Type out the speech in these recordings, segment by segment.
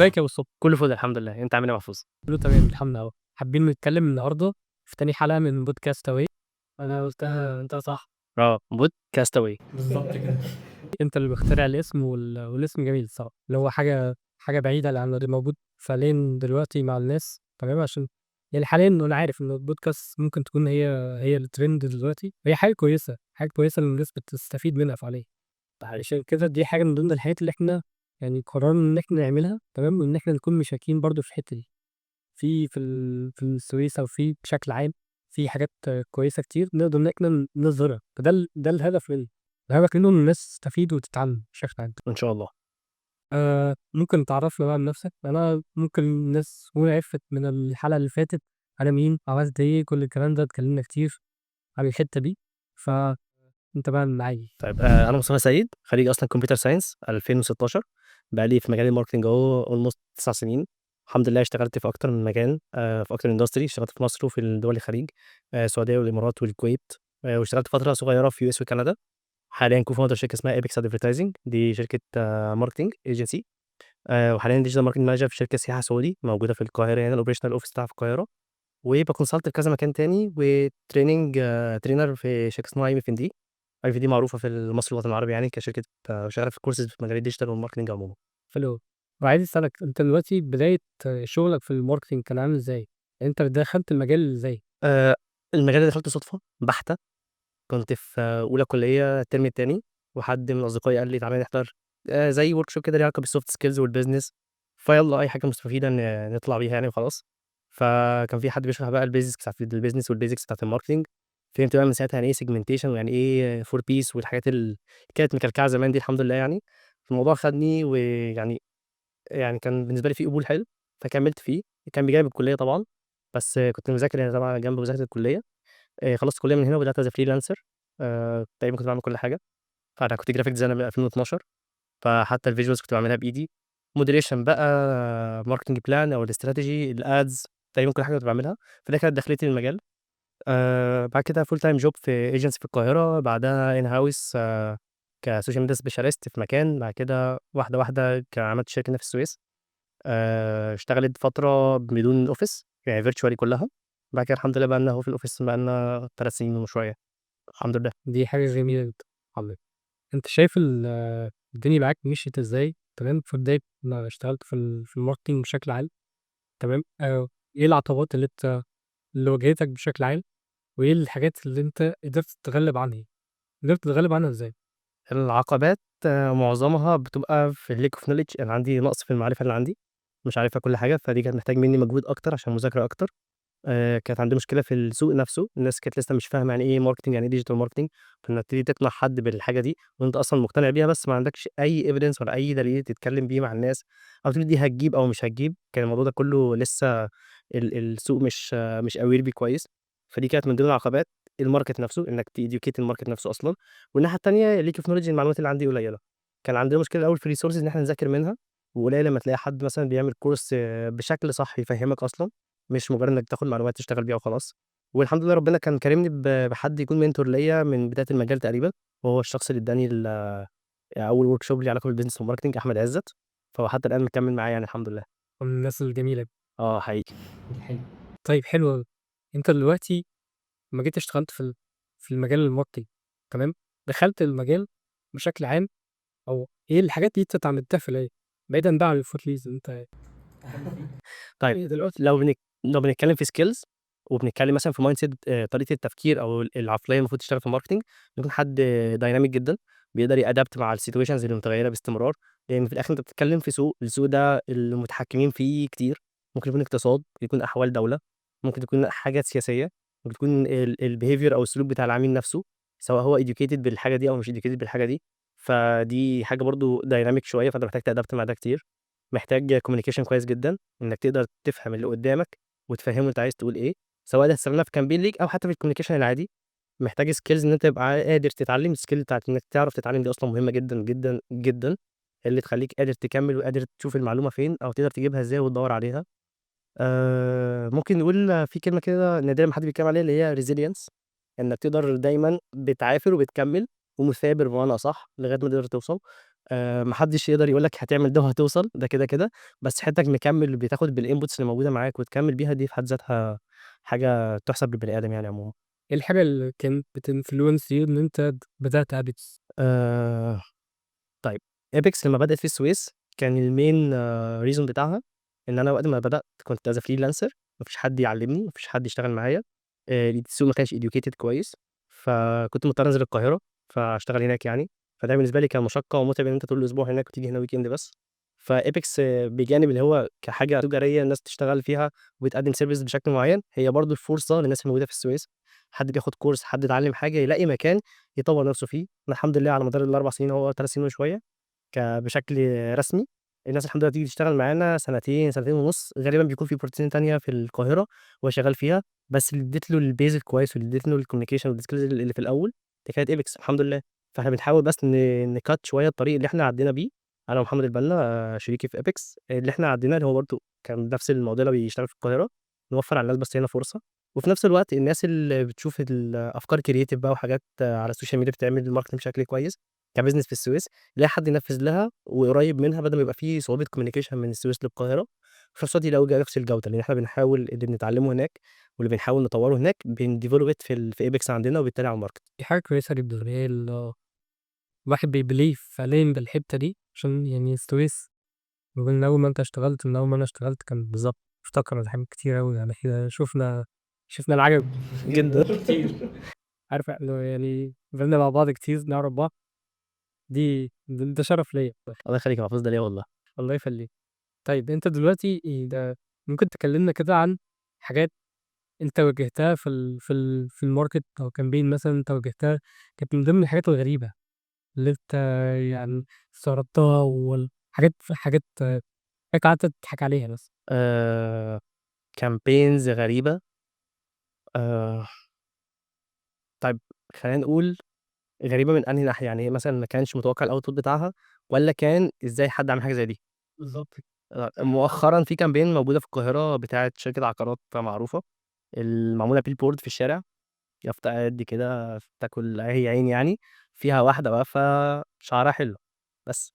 ازيك يا مصطفى؟ كله فل الحمد لله. انت عامل ايه يا محفوظ؟ كله تمام الحمد لله. حابين نتكلم النهارده في تاني حلقة من بودكاست اواي. انا قلتها انت صح؟ اه، بودكاست اواي. بالظبط كده. انت اللي مخترع الاسم والاسم جميل الصراحه، اللي هو حاجة بعيدة عن اللي موجود فعليا دلوقتي مع الناس، تمام؟ عشان حاليا انا عارف ان البودكاست ممكن تكون هي الترند دلوقتي، هي حاجة كويسة، حاجة كويسة ان الناس بتستفيد منها فعليا. عشان كده دي حاجة من ضمن الحاجات اللي احنا قررنا ان احنا نعملها، تمام؟ وان احنا نكون مشاركين برضو في الحتة دي في السويس او في بشكل عام في حاجات كويسة كتير نقدر ان احنا نظهرها. فده ده الهدف منه، الهدف منه ان الناس تستفيد وتتعلم بشكل عام. ان شاء الله. ممكن تعرفنا بقى عن نفسك؟ انا ممكن الناس تكون عرفت من الحلقة اللي فاتت انا مين، عملت ايه، كل الكلام ده، اتكلمنا كتير عن الحتة دي، فانت بقى معايا. انا مصطفى سيد، خريج اصلا computer science 2016، بقالي في مجال ال marketing اهو almost 9 سنين الحمد لله. اشتغلت في اكتر من مكان، في اكتر من industry، اشتغلت في مصر وفي دول الخليج، السعودية والامارات والكويت، واشتغلت فترة صغيرة في US وكندا. حاليا co-founder شركة اسمها Apex Advertising، دي شركة marketing agency، وحاليا digital marketing manager في شركة سياحة سعودي موجودة في القاهرة، هنا ال operational office بتاعها في القاهرة، وب consult في كذا مكان تاني، و training trainer في شركة اسمها اي ام اف ان دي. اي ام اف دي معروفة في مصر والوطن العربي، كشركة شغالة في كورسز في مجال ال digital وال marketing عموما. حلو. وعايز اسالك انت دلوقتي بداية شغلك في ال marketing كان عامل ازاي؟ انت دخلت المجال ازاي؟ المجال اللي دخلته صدفة بحته. كنت في اولى كليه الترم الثاني، وحد من اصدقائي قال لي تعالى نحضر زي workshop كده ليه علاقة بال soft skills وال business، فيلا اي حاجة مستفيدة نطلع بيها وخلاص. فكان في حد بيشرح بقى ال basics بتاعت ال business وال basics بتاعت ال marketing. فهمت بقى من ساعتها يعني ايه segmentation ويعني ايه four Ps والحاجات اللي كانت مكلكعه زمان دي، الحمد لله. الموضوع خدني، ويعني كان بالنسبة لي في قبول حلو فكملت فيه. كان بجانب الكلية طبعا، بس كنت مذاكر طبعا جنب مذاكرة الكلية. خلصت الكلية من هنا وبدات as freelancer. تقريبا كنت بعمل كل حاجة. فانا كنت graphic designer من 2012، فحتى ال visuals كنت بعملها بايدي، moderation بقى، marketing plan او ال strategy، ال ads، تقريبا كل حاجة كنت بعملها. فده كانت دخلتي للمجال. بعد كده full time job في agency في القاهرة، بعدها in house ك social media specialist في مكان. بعد كده واحدة واحدة عملت شركة هنا في السويس، اشتغلت فترة بدون office، يعني virtually كلها. بعد كده الحمد لله بقى لنا اهو في ال office بقى لنا 3 سنين وشوية الحمد لله. دي حاجة جميلة جدا. الحمد لله. انت شايف الدنيا معاك مشيت ازاي؟ تمام، في بداية ما اشتغلت في ال marketing بشكل عام، تمام؟ ايه العقبات اللي واجهتك بشكل عام، وايه الحاجات اللي انت قدرت تتغلب عنها؟ قدرت تتغلب عنها ازاي؟ العقبات معظمها بتبقى في ال lack of knowledge. انا عندي نقص في المعرفة اللي عندي، مش عارفه كل حاجة، فدي كانت محتاج مني مجهود اكتر عشان مذاكرة اكتر. كانت عندي مشكلة في السوق نفسه، الناس كانت لسه مش فاهمه يعني ايه marketing، يعني ايه digital marketing. فانك تبتدي تقنع حد بالحاجة دي وانت اصلا مقتنع بيها بس ما عندكش اي evidence ولا اي دليل تتكلم بيه مع الناس، او تقول دي هتجيب او مش هتجيب. كان الموضوع ده كله لسه السوق مش aware بيه كويس. فدي كانت من ضمن العقبات، ال market نفسه، انك ت educate ال market نفسه اصلا. والناحية الثانية lack of knowledge، المعلومات اللي عندي قليله. كان عندنا مشكلة الاول في ال resources ان احنا نذاكر منها، وقليل لما تلاقي حد مثلا بيعمل course بشكل صح يفهمك اصلا، مش مجرد انك تاخد معلومات تشتغل بيها وخلاص. والحمد لله ربنا كان كارمني بحد يكون mentor ليا من بداية المجال تقريبا، وهو الشخص اللي اداني اول workshop ليه علاقة بال business وال marketing، احمد عزت، فهو حتى الان مكمل معايا الحمد لله. من الناس الجميلة. حقيقي. حلو. طيب حلو أوي. انت دلوقتي لما جيت اشتغلت في المجال ال marketing، تمام؟ دخلت المجال بشكل عام، او ايه الحاجات اللي انت اتعلمتها في العيد بعيدا بقى عن ال food انت؟ طيب. إيه دلوقتي؟ لو بنتكلم في skills وبنتكلم مثلا في mindset، طريقه التفكير او العقلية المفروض تشتغل في ال marketing، يكون حد dynamic جدا بيقدر ي adapt مع ال situations اللي متغيرة باستمرار، لان في الاخر انت بتتكلم في سوق، السوق ده المتحكمين فيه كتير، ممكن يكون اقتصاد، ممكن يكون احوال دولة، ممكن تكون حاجات سياسية، ممكن تكون ال behavior او السلوك بتاع العميل نفسه، سواء هو educated بالحاجة دي او مش educated بالحاجة دي. فدي حاجة برضو dynamic شوية، فانت محتاج ت adapt مع ده كتير. محتاج communication كويس جدا، انك تقدر تفهم اللي قدامك وتفهمه انت عايز تقول ايه، سواء ده هتستخدمها في campaign ليك او حتى في ال communication العادي. محتاج skills ان انت تبقى قادر تتعلم، ال skill بتاعت انك تعرف تتعلم دي اصلا مهمة جدا جدا جدا، اللي تخليك قادر تكمل وقادر تشوف المعلومة فين او تقدر تجيبها ازاي وتدور عليها. ممكن نقول في كلمة كده نادرا ما حد بيتكلم عليها اللي هي resilience، انك تقدر دايما بتعافر وبتكمل ومثابر بمعنى اصح لغاية ما تقدر توصل. ما حدش يقدر يقول لك هتعمل ده وهتوصل، ده كده، كده، بس حتّة مكمّل بتاخد بالinputs اللي موجودة معاك وتكمّل بيها، دي في حد ذاتها حاجة تُحسب للبني آدم يعني عمومًا. إيه الحاجة اللي كانت بتinfluence you إن أنت بدأت Apex؟ طيب، Apex لمّا بدأت في السويس كان الmain reason بتاعها إن أنا وقت ما بدأت كنت as a freelancer، ما فيش حد يعلّمني، ما فيش حد يشتغل معايا، السوق ما كانش educated كويس، فكنت مضطر أنزل القاهرة فأشتغل هناك يعني، فده بالنسبة لي كان مشقة ومُتعب إن أنت طول الأسبوع هناك وتيجي هنا weekend بس. فApex بجانب اللي هو كحاجة تجارية الناس تشتغل فيها وبتقدم service بشكل معيّن، هي برضه فرصة للناس الموجودة في السويس، حد بياخد course، حد اتعلم حاجة، يلاقي مكان يطوّر نفسه فيه. أنا الحمد لله على مدار ال4 سنين أهو، 3 سنين وشوية بشكل رسمي، الناس الحمد لله بتيجي تشتغل معانا سنتين، سنتين ونُص، غالبًا بيكون في opportunity تانية في القاهرة هو شغال فيها، بس اللي ادّيت له الbasic كويس واللي ادّيت له الcommunication والskills اللي في الأول دي كانت Apex الحمد لله. فإحنا بنحاول بس نcut شوية الطريق اللي إحنا عدّينا بيه، أنا ومحمد البنا شريكي في Apex، اللي إحنا عدّيناه اللي هو برضه كان نفس المعضلة بيشتغل في القاهرة، نوفّر على الناس بس هنا فرصة، وفي نفس الوقت الناس اللي بتشوف الأفكار creative بقى وحاجات على ال social media بتتعمل marketing بشكل كويس كbusiness في السويس، يلاقي حد ينفذ لها وقريب منها بدل ما يبقى في صعوبة communication من السويس للقاهرة، وفي نفس الوقت يلاقوا نفس الجودة، لإن إحنا بنحاول اللي بنتعلمه هناك واللي بنحاول نطوّره هناك بنdevelop it في Apex عندنا وبالتالي على الmarket. دي حاجة كويسة جدًا، اللي هي الواحد بيbelieve فعليًا بالحتّة دي، عشان يعني السويس من أول ما أنت اشتغلت، من أول ما أنا اشتغلت كان بالضبط. افتقرت لحاجات كتير أوي، يعني إحنا شُفنا العجب جدًا. كتير. عارف إنه يعني فضلنا مع بعض كتير نعرف بعض، دي ده شرف ليّا. الله يخليك يا محفوظ، ده ليّا والله. الله يخليك. طيب، أنت دلوقتي ده ممكن تكلمنا كده عن حاجات أنت واجهتها في الmarket أو campaign مثلًا أنت واجهتها كانت من ضمن الحاجات الغريبة اللي أنت يعني استغربتها، والحاجات حاجات قعدت تضحك عليها بس؟ Campaigns غريبة. طيب، خلّينا نقول غريبة من أنهي ناحية؟ يعني هي مثلًا ما كانش متوقع الoutput بتاعها والّا كان إزاي حد عمل حاجة زي دي؟ بالضبط. مؤخرًا في campaign موجودة في القاهرة بتاعة شركة عقارات معروفة، معمولة billboard في الشارع، يافطة قد كده تاكل هي عين يعني، فيها واحدة واقفة شعرها حلو بس،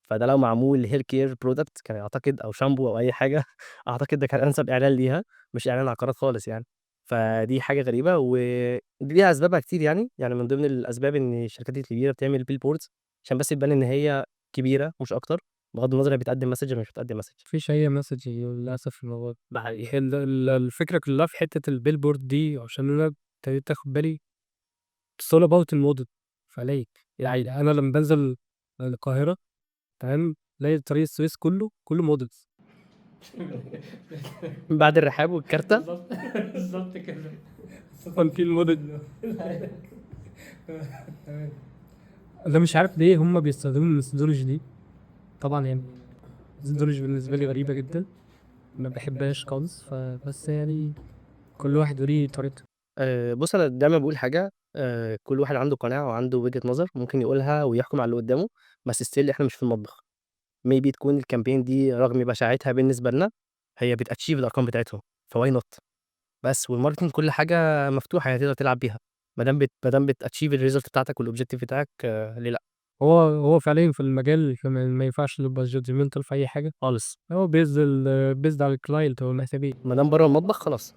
فده لو معمول hair care product كان أعتقد أو شامبو أو أي حاجة، أعتقد ده كان أنسب إعلان ليها، مش إعلان عقارات خالص يعني. فدي حاجة غريبة ودي ليها أسبابها كتير يعني، يعني من ضمن الأسباب إن الشركات الكبيرة بتعمل billboards عشان بس تبان إن هي كبيرة مش أكتر، بغض النظر هي بتقدم message والّا مش بتقدم message. ما فيش أي message للأسف في الموضوع ده. هي الفكرة كلّها في حتّة الbillboard دي، عشان أنا ابتديت آخد بالي it's all about الموديل فعليًا. يعني أنا لمّا بانزل القاهرة، تمام، ألاقي طريق السويس كلّه، كلّه models. بعد الرحاب والكارتة. بالضبط، بالضبط كده. خصوصًا في الموديل، تمام. أنا مش عارف ليه هم بيستخدموا الmethodology دي. طبعًا يعني methodology بالنسبة لي غريبة جدًا، ما باحبهاش خالص، فبس يعني كل واحد وليه طريقته. بُص، أنا دايمًا باقول حاجة، كل واحد عنده قناعة وعنده وجهة نظر ممكن يقولها ويحكم على اللي قدامه، بس still إحنا مش في المطبخ. maybe تكون الcampaign دي رغم بشاعتها بالنسبة لنا هي بتachieve الأرقام بتاعتهم، فwhy not؟ بس والmarketing كل حاجة مفتوحة يعني تقدر تلعب بيها، ما دام بتachieve الresult بتاعتك والobjective بتاعك، ليه لأ؟ هو فعليًا في المجال فما ما ينفعش نبقى judgemental في أي حاجة. خالص. هو based على الclient هو محتاج إيه. ما دام برّه المطبخ خلاص.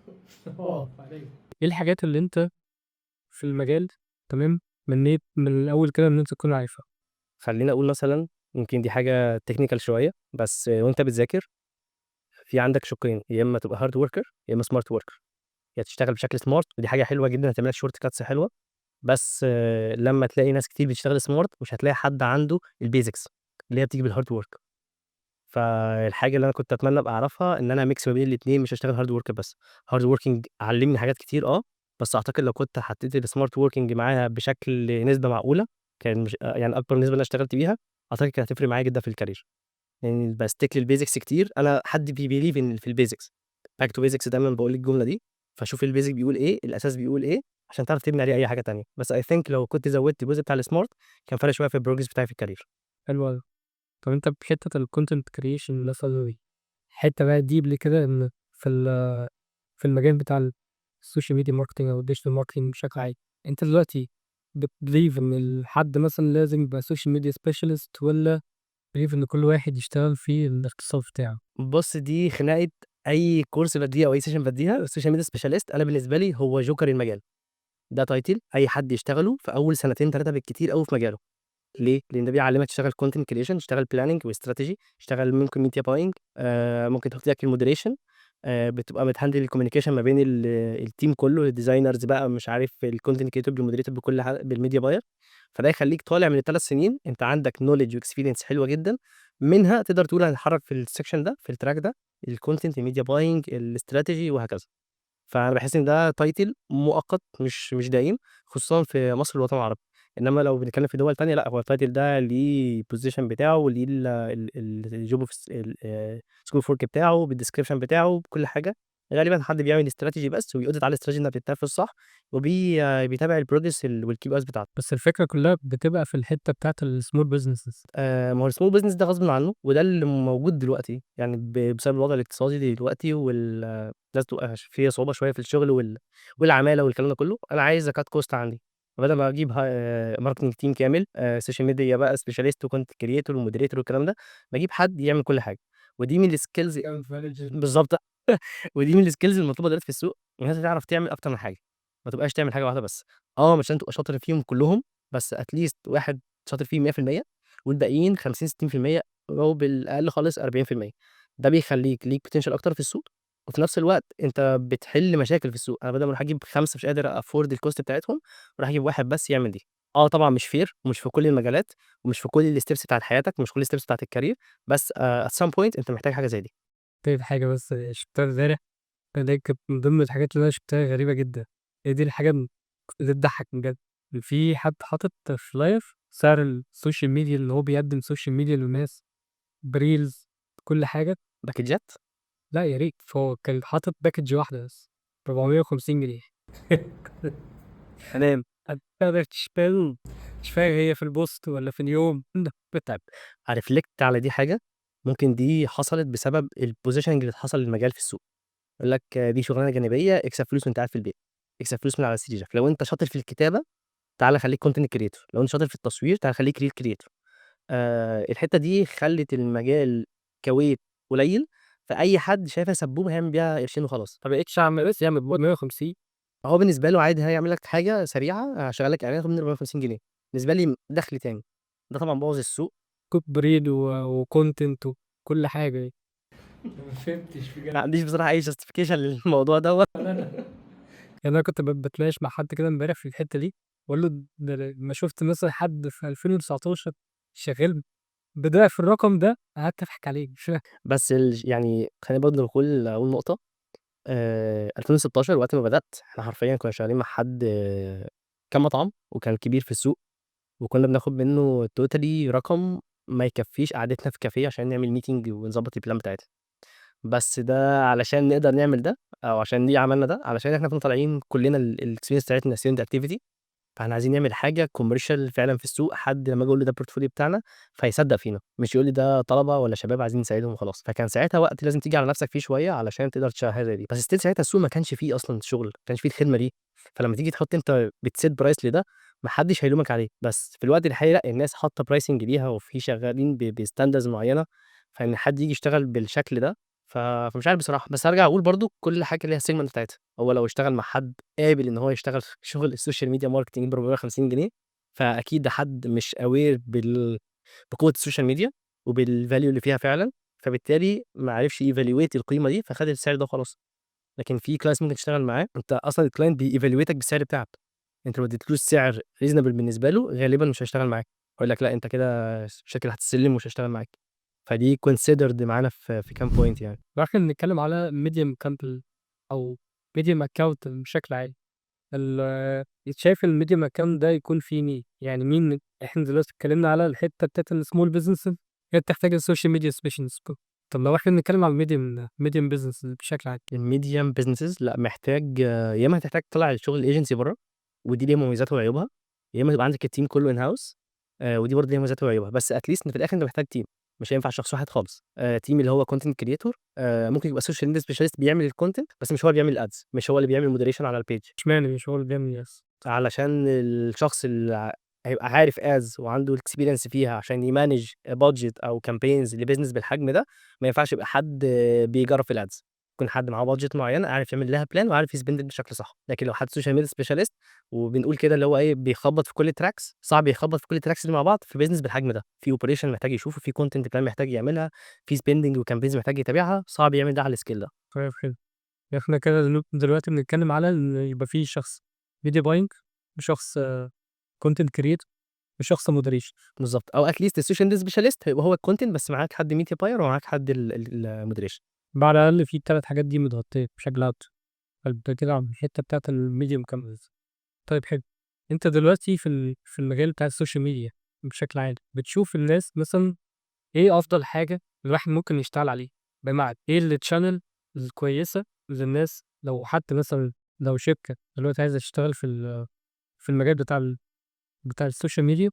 آه فعليًا. إيه الحاجات اللي أنت في المجال، تمام، تمنيت من الأول كده إن أنت تكون عارفها؟ خلّيني أقول مثلًا يمكن دي حاجة technical شوية، بس وأنت بتذاكر في عندك شقين، يا إما تبقى hard worker يا إما smart worker، يا تشتغل بشكل smart ودي حاجة حلوة جدًا هتعمل لك short cuts حلوة، بس لمّا تلاقي ناس كتير بتشتغل smart مش هتلاقي حد عنده الbasics اللي هي بتيجي بالhard work. فالحاجة اللي أنا كنت أتمنى أبقى أعرفها إن أنا أmix ما بين الاتنين، مش هاشتغل hard work بس. hard working علّمني حاجات كتير آه، بس أعتقد لو كنت حطيت الsmart working معاها بشكل نسبة معقولة، كان مش يعني أكبر نسبة اللي أنا اشتغلت بيها، أعتقد كانت هتفرق معايا جدًا في الcareer. يعني باstick للbasics كتير، أنا حد بيbelieve in في الbasics، back to basics، دايمًا باقول الجملة دي، فشوف الbasic بيقول إيه، الأساس بيقول إيه، عشان تعرف تبني عليه أي حاجة تانية. بس I think لو كنت زوّدت الجزء بتاع الsmart كان فرق شوية في الprogress بتاعي في الcareer. حلو أوي. طب أنت في حتّة الcontent creation مثلًا، حتّة بقى deeply كده إن في المجال بتاع ال social media marketing أو الdigital marketing بشكل عام، أنت دلوقتي بت believe إن الحد مثلًا لازم يبقى social media specialist والّا believe إن كل واحد يشتغل في الاختصاص بتاعه؟ بُص، دي خناقة أي course بادّيه أو أي session بادّيها. ال social media specialist أنا بالنسبة لي هو جوكر المجال، ده title أي حد يشتغله في أول سنتين 3 بالكتير أوي في مجاله. ليه؟ لإن ده بيعلّمك تشتغل content creation، تشتغل planning وstrategy، تشتغل ممكن media buying، ممكن تحط إيدك في ال moderation، بتبقى بت handle ال communication ما بين ال team كله، ال designers بقى، مش عارف، ال content creator بال moderator بكل حاجة، بال media buyer. فده يخلّيك طالع من ال3 سنين أنت عندك knowledge و experience حلوة جدًا، منها تقدر تقول أنا هاتحرك في ال section ده، في ال track ده، ال content، ال media buying، ال strategy وهكذا. فأنا باحس إن ده title مؤقت مش دايم، خصوصًا في مصر والوطن العربي، إنما لو بنتكلم في دول تانية لأ، هو ال title ده ليه position بتاعه وليه ال ال ال الjob of ال scope of work بتاعه، بال description بتاعه، بكل حاجة. غالبًا حد بيعمل strategy بس وبي audit على ال strategy إنها بتتنفذ صح، بيتابع ال progress وال KPIs بتاعته. بس الفكرة كلّها بتبقى في الحتّة بتاعة ال small businesses. ما هو ال small business ده غصبٍ عنّه وده اللي موجود دلوقتي، يعني بسبب الوضع الاقتصادي دلوقتي، والناس بتبقى فيها صعوبة شوية في الشغل والعمالة والكلام ده كلّه، أنا عايز أ cut cost عندي، فبدل ما أجيب marketing team كامل، social media بقى specialist و content creator و moderator والكلام ده، باجيب حد يعمل كل حاجة، ودي من ال skills بالضبط، ودي من ال skills المطلوبة دلوقتي في السوق، إن أنت تعرف تعمل أكتر من حاجة، ما تبقاش تعمل حاجة واحدة بس. آه، مش لازم تبقى شاطر فيهم كلّهم، بس at least واحد شاطر فيه 100% والباقيين 50، 60% أو بالأقل خالص 40%. ده بيخلّيك ليك potential أكتر في السوق، وفي نفس الوقت أنت بتحل مشاكل في السوق. أنا بدل ما أروح أجيب 5 مش قادر afford ال cost بتاعتهم، أروح أجيب واحد بس يعمل دي. آه طبعًا مش fair ومش في كل المجالات ومش في كل ال steps بتاعة حياتك ومش كل ال steps بتاعة ال career، بس at some point أنت محتاج حاجة زي دي. طيب، حاجة بس شُفتها امبارح، دي كانت من ضمن الحاجات اللي أنا شُفتها غريبة جدًا، هي دي الحاجة اللي تضحّك بجد، إن في حد حاطط flyer سعر ال social media، اللي هو بيقدّم social media للناس ب reels، بكل حاجة. باكدجات؟ لأ يا ريت، فهو كان حاطط package واحدة بس ب450 جنيه. تمام. مش فاهم هي في ال post والّا في اليوم؟ طيب، ه reflect على دي حاجة، ممكن دي حصلت بسبب ال positioning اللي حصل للمجال في السوق، يقول لك دي شغلانة جانبية، اكسب فلوس وأنت قاعد في البيت، اكسب فلوس من على سريرك، لو أنت شاطر في الكتابة تعالَ خليك content creator، لو أنت شاطر في التصوير تعالَ خليك reel creator. الحتة دي خلّت المجال ك weight قليل، فأي حد شايفها سبوبة هيعمل بيها قرشين وخلاص. ما بقيتش أعمل بس يعمل ب450. هو بالنسبة له عادي، هيعمل لك حاجة سريعة، هاشغّل لك إعلان، هاخد منه 450 جنيه، بالنسبة لي دخل تاني، ده طبعًا بوّظ السوق. ب reel و content وكل حاجة يعني. ما فهمتش بجد. ما عنديش بصراحة أي justification للموضوع دوّة. يعني أنا كنت باتناقش مع حد كده امبارح في الحتّة دي، باقول له ده لمّا شُفت مثلًا حد في 2019 شغّال بضعف الرقم ده، قعدت أضحك عليه، مش فاهم. بس يعني خلّيني برضه أقول نقطة، 2016 وقت ما بدأت، إحنا حرفيًا كنا شغالين مع حد كان مطعم وكان كبير في السوق، وكنا بناخد منه totally رقم ما يكفّيش قعدتنا في كافيه عشان نعمل meeting ونضبّط ال plan بتاعتنا. بس ده علشان نقدر نعمل ده أو عشان ليه عملنا ده، علشان إحنا كنا طالعين كلنا ال experience بتاعتنا student activity، فإحنا عايزين نعمل حاجة commercial فعلًا في السوق، حد لمّا آجي أقول له ده ال portfolio بتاعنا فيصدق فينا، مش يقول لي ده طلبة والّا شباب عايزين نساعدهم وخلاص. فكان ساعتها وقت لازم تيجي على نفسك فيه شوية علشان تقدر تشتغل حاجة زي دي، بس still ساعتها السوق ما كانش فيه أصلًا شغل، ما كانش فيه الخدمة دي، فلمّا تيجي تحط أنت بت set price لده ما حدش هيلومك عليه. بس في الوقت الحالي لأ، الناس حاطة pricing ليها وفي شغالين ب standards معينة، فإن حد ييجي يشتغل بالشكل ده فمش عارف بصراحة. بس هارجع أقول برضه كل حاجة ليها segment بتاعتها، هو لو اشتغل مع حد قابل إن هو يشتغل في شغل ال social media marketing ب450 جنيه، فأكيد ده حد مش aware بقوة ال social media وبال value اللي فيها فعلًا، فبالتالي ما عرفش ي evaluate القيمة دي فخد السعر ده وخلاص. لكن في clients ممكن تشتغل معاه أنت أصلًا ال client بي evaluate ك بالسعر بتاعك، أنت لو اديتلوش سعر reasonable بالنسبة له غالبًا مش هيشتغل معاك، هيقول لك لأ، أنت كده الشركة هتسلم ومش هاشتغل معاك، فدي considered معانا في كام point يعني. لو إحنا بنتكلم على medium company أو medium account بشكل عام، أنت شايف ال medium account ده يكون فيه مين؟ يعني مين؟ إحنا دلوقتي اتكلمنا على الحتة بتاعة ال small businesses هي بتحتاج ال social media specialist. طب لو إحنا بنتكلم على ال medium business بشكل عام؟ ال medium businesses لأ، محتاج يا إما هتحتاج تطلّع الشغل ال agency برّه، ودي ليها مميزاتها وعيوبها، يا إما يبقى عندك ال team كله in house، ودي برضه ليها مميزاتها وعيوبها، بس at least إن في الآخر أنت محتاج team. مش هينفع شخص واحد خالص. Team اللي هو content creator، ممكن يبقى social media specialist بيعمل الcontent، بس مش هو اللي بيعمل الads، مش هو اللي بيعمل moderation على الpage. اشمعنى مش هو اللي بيعمل ads؟ علشان الشخص اللي هيبقى عارف ads وعنده الexperience فيها عشان يmanage budget أو campaigns لbusiness بالحجم ده، ما ينفعش يبقى حد بيجرب في الads. يكون حد معاه budget معينة، عارف يعمل لها plan وعارف يspend بشكل صح. لكن لو حد social media specialist وبنقول كده اللي هو إيه، بيخبط في كل الtracks، صعب يخبط في كل الtracks دي مع بعض في business بالحجم ده. في operation محتاج يشوفه، في content plan محتاج يعملها، في spending وcampaigns محتاج يتابعها، صعب يعمل ده على الscale ده. طيب حلو. إحنا كده دلوقتي بنتكلم على إن يبقى في شخص media buying وشخص content creator وشخص moderation. بالضبط، أو at least الsocial media specialist هيبقى هو الcontent، بس معاك حد media buyer ومعاك حد الmoderation. يبقى على الأقل في ال3 حاجات دي متغطية بشكل أكتر. فأنت كده على الحتة بتاعة الmedia مكمل. طيب حلو. أنت دلوقتي في المجال بتاع ال social media بشكل عام، بتشوف الناس مثلًا إيه أفضل حاجة الواحد ممكن يشتغل عليها؟ بمعنى إيه الchannel الكويسة للناس، لو حد مثلًا، لو شركة دلوقتي عايزة تشتغل في المجال بتاع ال social media،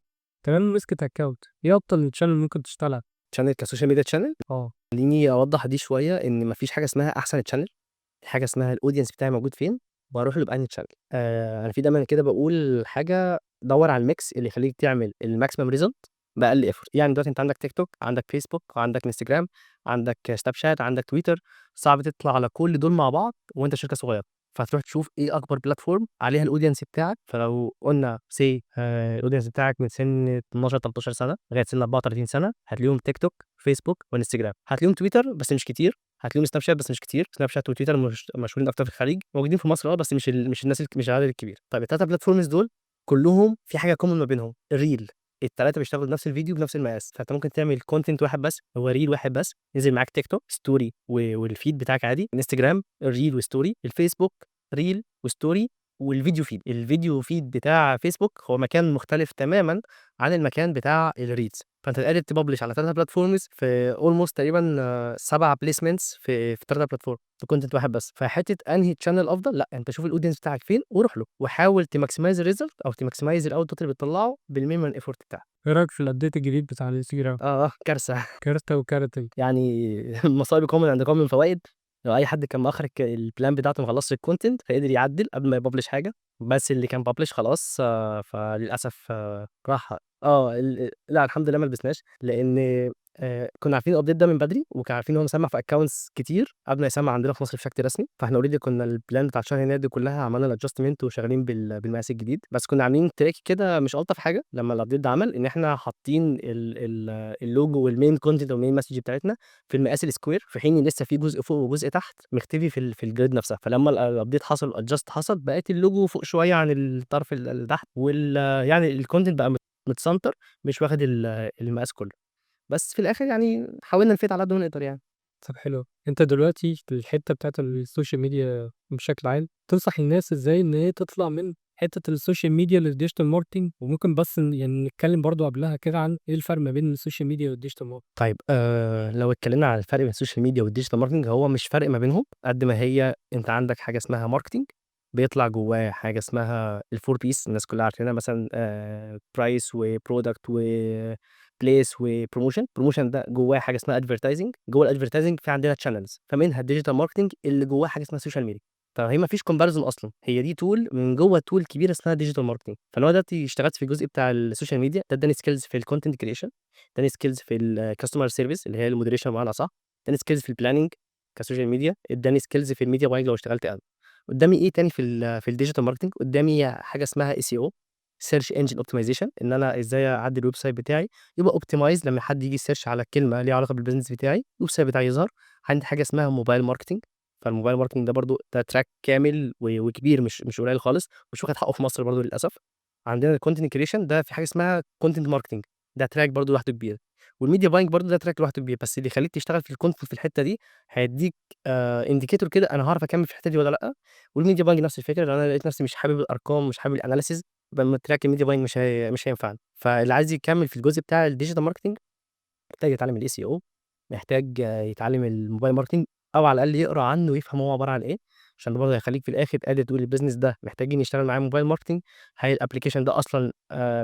تمام، مسكت account، إيه أفضل channel ممكن تشتغل عليه؟ channel كsocial media channel؟ آه. خلّيني أوضّح دي شوية، إن ما فيش حاجة اسمها أحسن channel، في حاجة اسمها الaudience بتاعي موجود فين وأروح له بأنهي channel. أنا في دايمًا كده باقول حاجة: دَوّر على الmix اللي يخلّيك تعمل الmaximum result بأقل effort. يعني دلوقتي أنت عندك تيك توك، عندك فيسبوك، عندك إنستجرام، عندك سناب شات، عندك تويتر، صعب تطلع على كل دول مع بعض وأنت شركة صغيرة، فهتروح تشوف إيه أكبر platform عليها الaudience بتاعك. فلو قُلنا say الaudience بتاعك من سِن 12، 13 سنة لغاية سِن 34 سنة، هتلاقيهم تيك توك، فيسبوك وإنستجرام، هتلاقيهم تويتر بس مش كتير، هتلاقيهم سناب شات بس مش كتير، سناب شات وتويتر مش مشهورين أكتر في الخليج، موجودين في مصر بس مش الناس مش العدد الكبير. طيب ال3 platforms دول كلّهم في حاجة common ما بينهم، الreel، ال3 بيشتغلوا بنفس الفيديو بنفس المقاس، فأنت ممكن تعمل content واحد بس، هو reel واحد بس، ينزل معاك تيك توك story والfeed بتاعك عادي، إنستجرام reel وstory، الفيسبوك reel وstory وال video feed. ال video feed بتاع فيسبوك هو مكان مختلف تمامًا عن المكان بتاع الreels، فأنت قادر تpublish على 3 platforms في almost تقريبًا 7 placements في 3 platform في content واحد بس. فحتة أنهي channel أفضل، لأ، أنت شوف الaudience بتاعك فين وروح له، وحاول تmaximize الresult أو تmaximize الoutput اللي بتطلّعه بالminimum effort بتاعك. إيه رأيك في الupdate الجديد بتاع الإنستجرام؟ آه، كارثة. كارثة وكارتة. يعني مصائب قوم عند قوم فوائد، لو أي حد كان مأخر الplan بتاعته، ما خلصش الcontent، فقدر يعدّل قبل ما يpublish حاجة، بس اللي كان publish خلاص فللأسف راح. آه ال لأ، الحمد لله ما لبسناش، لإن كنا عارفين الupdate ده من بدري، وكانوا عارفين إن هو مسمّع في accounts كتير قبل ما يسمّع عندنا في مصر بشكل رسمي، فإحنا already كنا الplan بتاع شهر يناير دي كلّها عملنا الadjustment وشغالين بالمقاس الجديد، بس كنا عاملين trick كده مش ألطف حاجة لمّا الupdate ده عمل، إن إحنا حاطين ال ال الlogo والmain content والmain message بتاعتنا في المقاس الsquare، في حين إن لسه في جزء فوق وجزء تحت مختفي في الgrid نفسها، فلمّا الupdate حصل والadjust حصل، بقت الlogo فوق شوية عن الطرف اللي تحت، يعني الcontent بقى متسنتر، مش واخد المقاس كلّه، بس في الآخر يعني حاولنا نfit على قد ما نقدر يعني. طب حلو أوي. أنت دلوقتي في الحتة بتاعة ال social media بشكل عام، تنصح الناس إزاي إن هي تطلع من حتة ال social media للdigital marketing؟ وممكن بس يعني نتكلم برضه قبلها كده عن إيه الفرق ما بين ال social media والdigital marketing؟ طيب لو اتكلمنا عن الفرق بين ال social media والdigital marketing، هو مش فرق ما بينهم قد ما هي أنت عندك حاجة اسمها marketing بيطلع جواه حاجة اسمها ال4 P's، الناس كلّها عارفينها، مثلًا price وproduct وplace وpromotion. promotion ده جواه حاجة اسمها advertising، جوّه الadvertising في عندنا channels، فمنها الdigital marketing اللي جواه حاجة اسمها social media. فهي ما فيش comparison أصلًا، هي دي tool من جوّه tool كبيرة اسمها digital marketing. فلو أنا دلوقتي اشتغلت في الجزء بتاع ال social media ده ادّاني skills في الcontent creation، ادّاني skills في الcustomer service اللي هي الmoderation بمعنى أصح، ادّاني skills في الplanning كsocial media، ادّاني skills في الmedia buying لو اشتغلت ad. قدّامي إيه تاني في الdigital marketing؟ قدّامي حاجة اسمها SEO، search engine optimization، إن أنا إزاي أعدّل الwebsite بتاعي يبقى optimized لمّا حد ييجي يsearch على كلمة ليها علاقة بالbusiness بتاعي، الwebsite بتاعي يظهر. عندي حاجة اسمها mobile marketing، فالmobile marketing ده برضه ده track كامل وكبير، مش قليل خالص، مش واخد حقه في مصر برضه للأسف. عندنا الcontent creation ده في حاجة اسمها content marketing، ده track برضه لوحده كبير، والmedia buying برضه ده track لوحده كبير، بس اللي يخلّيك تشتغل في الcontent في الحتة دي هيدّيك indicator كده أنا هاعرف أكمّل في الحتة دي والّا لأ. والmedia buying نفس الفكرة، لو أنا لقيت نفسي مش حابب الأرقام، مش حابب الanalysis، يبقى track الmedia buying مش هينفعني. فاللي عايز يكمّل في الجزء بتاع الdigital marketing محتاج يتعلم الSEO، محتاج يتعلم الmobile marketing أو على الأقل يقرا عنه ويفهم هو عبارة عن إيه، عشان ده برضه هيخلّيك في الآخر قادر تقول الbusiness ده محتاجين يشتغل معاه mobile marketing، هل الapplication ده أصلًا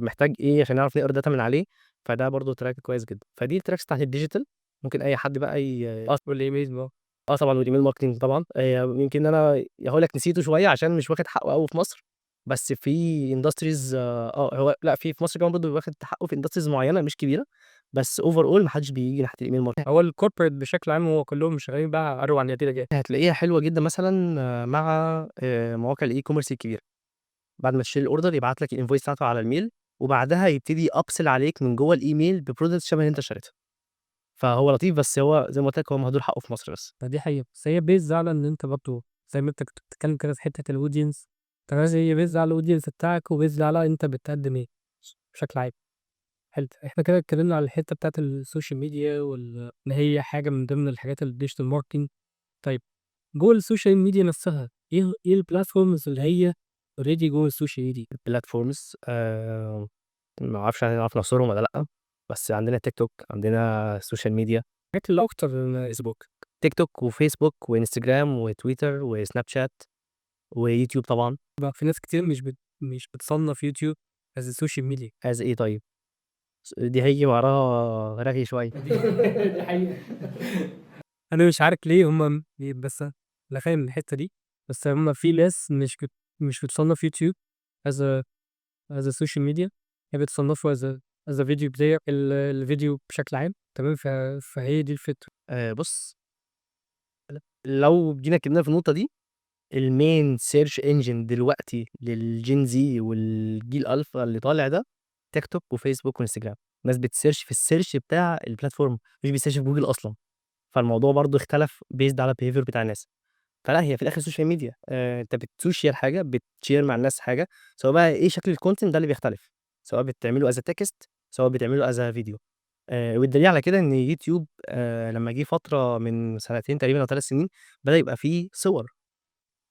محتاج إيه عشان نعرف نقرا data من عليه. فده برضه track كويس جدًا. فدي ال tracks بتاعة ال digital، ممكن أي حد بقى والإيميل بقى. آه طبعًا، وال email marketing طبعًا، يمكن أنا هاقول لك نسيته شوية عشان مش واخد حقه أوي في مصر، بس في industries، هو لأ، في مصر كمان برضه واخد حقه في industries معينة مش كبيرة، بس overall ما حدش بييجي ناحية ال email marketing. هو ال corporate بشكل عام هو كلّهم شغالين بقى أروع نتيجة. هتلاقيها حلوة جدًا مثلًا مع مواقع ال e-commerce الكبيرة. بعد ما تشتري ال order يبعت لك ال invoice بتاعته على ال mail، وبعدها يبتدي ي upsell عليك من جوّه الإيميل ب products شبه اللي أنت اشتريتها. فهو لطيف، بس هو زي ما قُلت لك هو مهدور حقه في مصر بس. فدي حقيقة، بس هي based على إن أنت برضه زي ما أنت كنت بتتكلم كده في حتة ال audience، تمام، هي based على ال audience بتاعك و based على أنت بتقدم إيه بشكل عام. حلو، إحنا كده اتكلمنا على الحتة بتاعة ال social media إن هي حاجة من ضمن الحاجات ال digital marketing. طيب جوّه ال social media نفسها إيه ال platforms اللي هي already جوّه ال social media؟ ال platforms، ما أعرفش هنعرف نحصرهم والّا لأ، بس عندنا تيك توك، عندنا social media. الحاجات اللي أكتر فيسبوك. تيك توك وفيسبوك وإنستجرام وتويتر وسناب شات ويوتيوب طبعًا. بقى في ناس كتير مش بتصنف يوتيوب as a social media. as إيه طيب؟ دي هييجي وراها رغي شوية. دي حقيقة. أنا مش عارف ليه هم بس أنا فاهم الحتة دي، بس هم في ناس مش بتصنف يوتيوب as a social media، هي بتصنفه as a video player، الفيديو بشكل عام، تمام. فهي دي الفكرة. بُص، لو جينا اتكلمنا في النقطة دي، ال main search engine دلوقتي لل Gen Z والجيل ألفا اللي طالع ده تيك توك وفيسبوك وإنستجرام. الناس بت search في ال search بتاع ال platform، مش بي search في جوجل أصلًا. فالموضوع برضه اختلف based على ال behavior بتاع الناس. فلأ، هي في الآخر social media، أنت بت share حاجة، بت share مع الناس حاجة، سواء بقى إيه شكل ال content ده اللي بيختلف، سواء بتعمله as a text، سواء بتعمله as a video. والدليل على كده إن يوتيوب، لمّا جه فترة من سنتين تقريبًا أو 3 سنين بدأ يبقى فيه صور،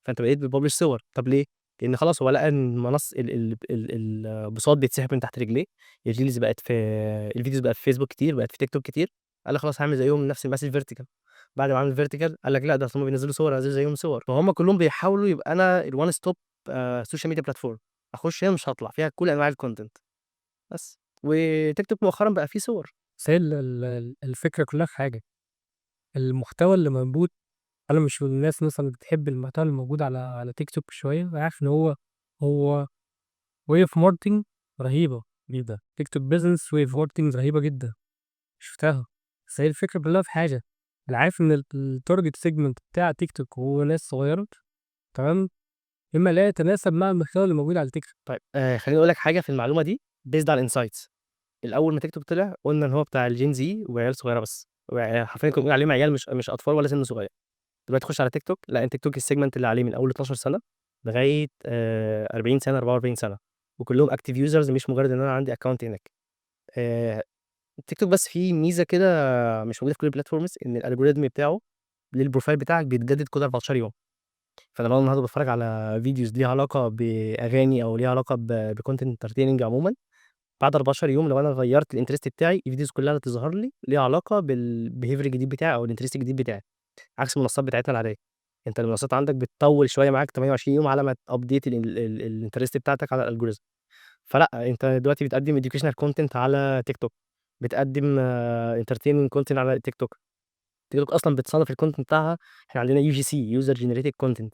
فأنت بقيت بت publish صور، طب ليه؟ لإن خلاص هو لقى إن المنص ال ال ال البساط بيتسحب من تحت رجليه، ال reels بقت في ال videos بقت في فيسبوك كتير، بقت في تيك توك كتير، قال لك خلاص هاعمل زيهم نفس ال message vertical. بعد ما عمل vertical قال لك لأ، ده أصل هُم بينزلوا صور، هانزل زيهم صور. فهُم كلّهم بيحاولوا يبقى أنا ال one stop social media platform، أخش هنا مش هاطلع، فيها كل أنواع ال content بس. وتيك توك مؤخرًا بقى فيه صور. بس هي الفكرة كلّها في حاجة، المحتوى اللي موجود، أنا مش من الناس مثلًا اللي بتحب المحتوى اللي موجود على تيك توك شوية، أنا عارف إن هو way of marketing رهيبة جدًا، تيك توك business way of marketing رهيبة جدًا، شُفتها، بس هي الفكرة كلّها في حاجة، أنا عارف إن ال target segment بتاع تيك توك هو ناس صغيرة، تمام، مما لا يتناسب مع المحتوى اللي موجود على تيك توك. طيب، خلّيني أقول لك حاجة في المعلومة دي based على ال insights. الأول ما تيك توك طلع قُلنا إن هو بتاع ال Gen Z وعيال صغيرة بس، حرفيًا كنا بنقول عليهم عيال، مش أطفال ولا سِن صغير. دلوقتي تخش على تيك توك، لأ، تيك توك ال segment اللي عليه من أول 12 سنة لغاية 40 سنة، 44 سنة، وكلّهم active users، مش مجرد إن أنا عندي account هناك. تيك توك بس فيه ميزة كده مش موجودة في كل ال platforms، إن ال algorithm بتاعه لل profile بتاعك بيتجدد كل 14 يوم. فأنا لو النهارده باتفرج على videos ليها علاقة بأغاني أو ليها علاقة ب content entertaining عمومًا، بعد 14 يوم لو أنا غيّرت ال interest بتاعي، ال videos كلّها اللي تظهر لي ليها علاقة بال behavior الجديد بتاعي أو ال interest الجديد بتاعي، عكس المنصات بتاعتنا العادية. أنت المنصات عندك بتطوّل شوية معاك 28 يوم على ما ت update ال interest بتاعتك على ال algorithm. فلأ، أنت دلوقتي بتقدّم educational content على تيك توك، بتقدّم entertainment content على تيك توك. تيك توك أصلًا بتصنّف ال content بتاعها، إحنا عندنا UGC user generated content،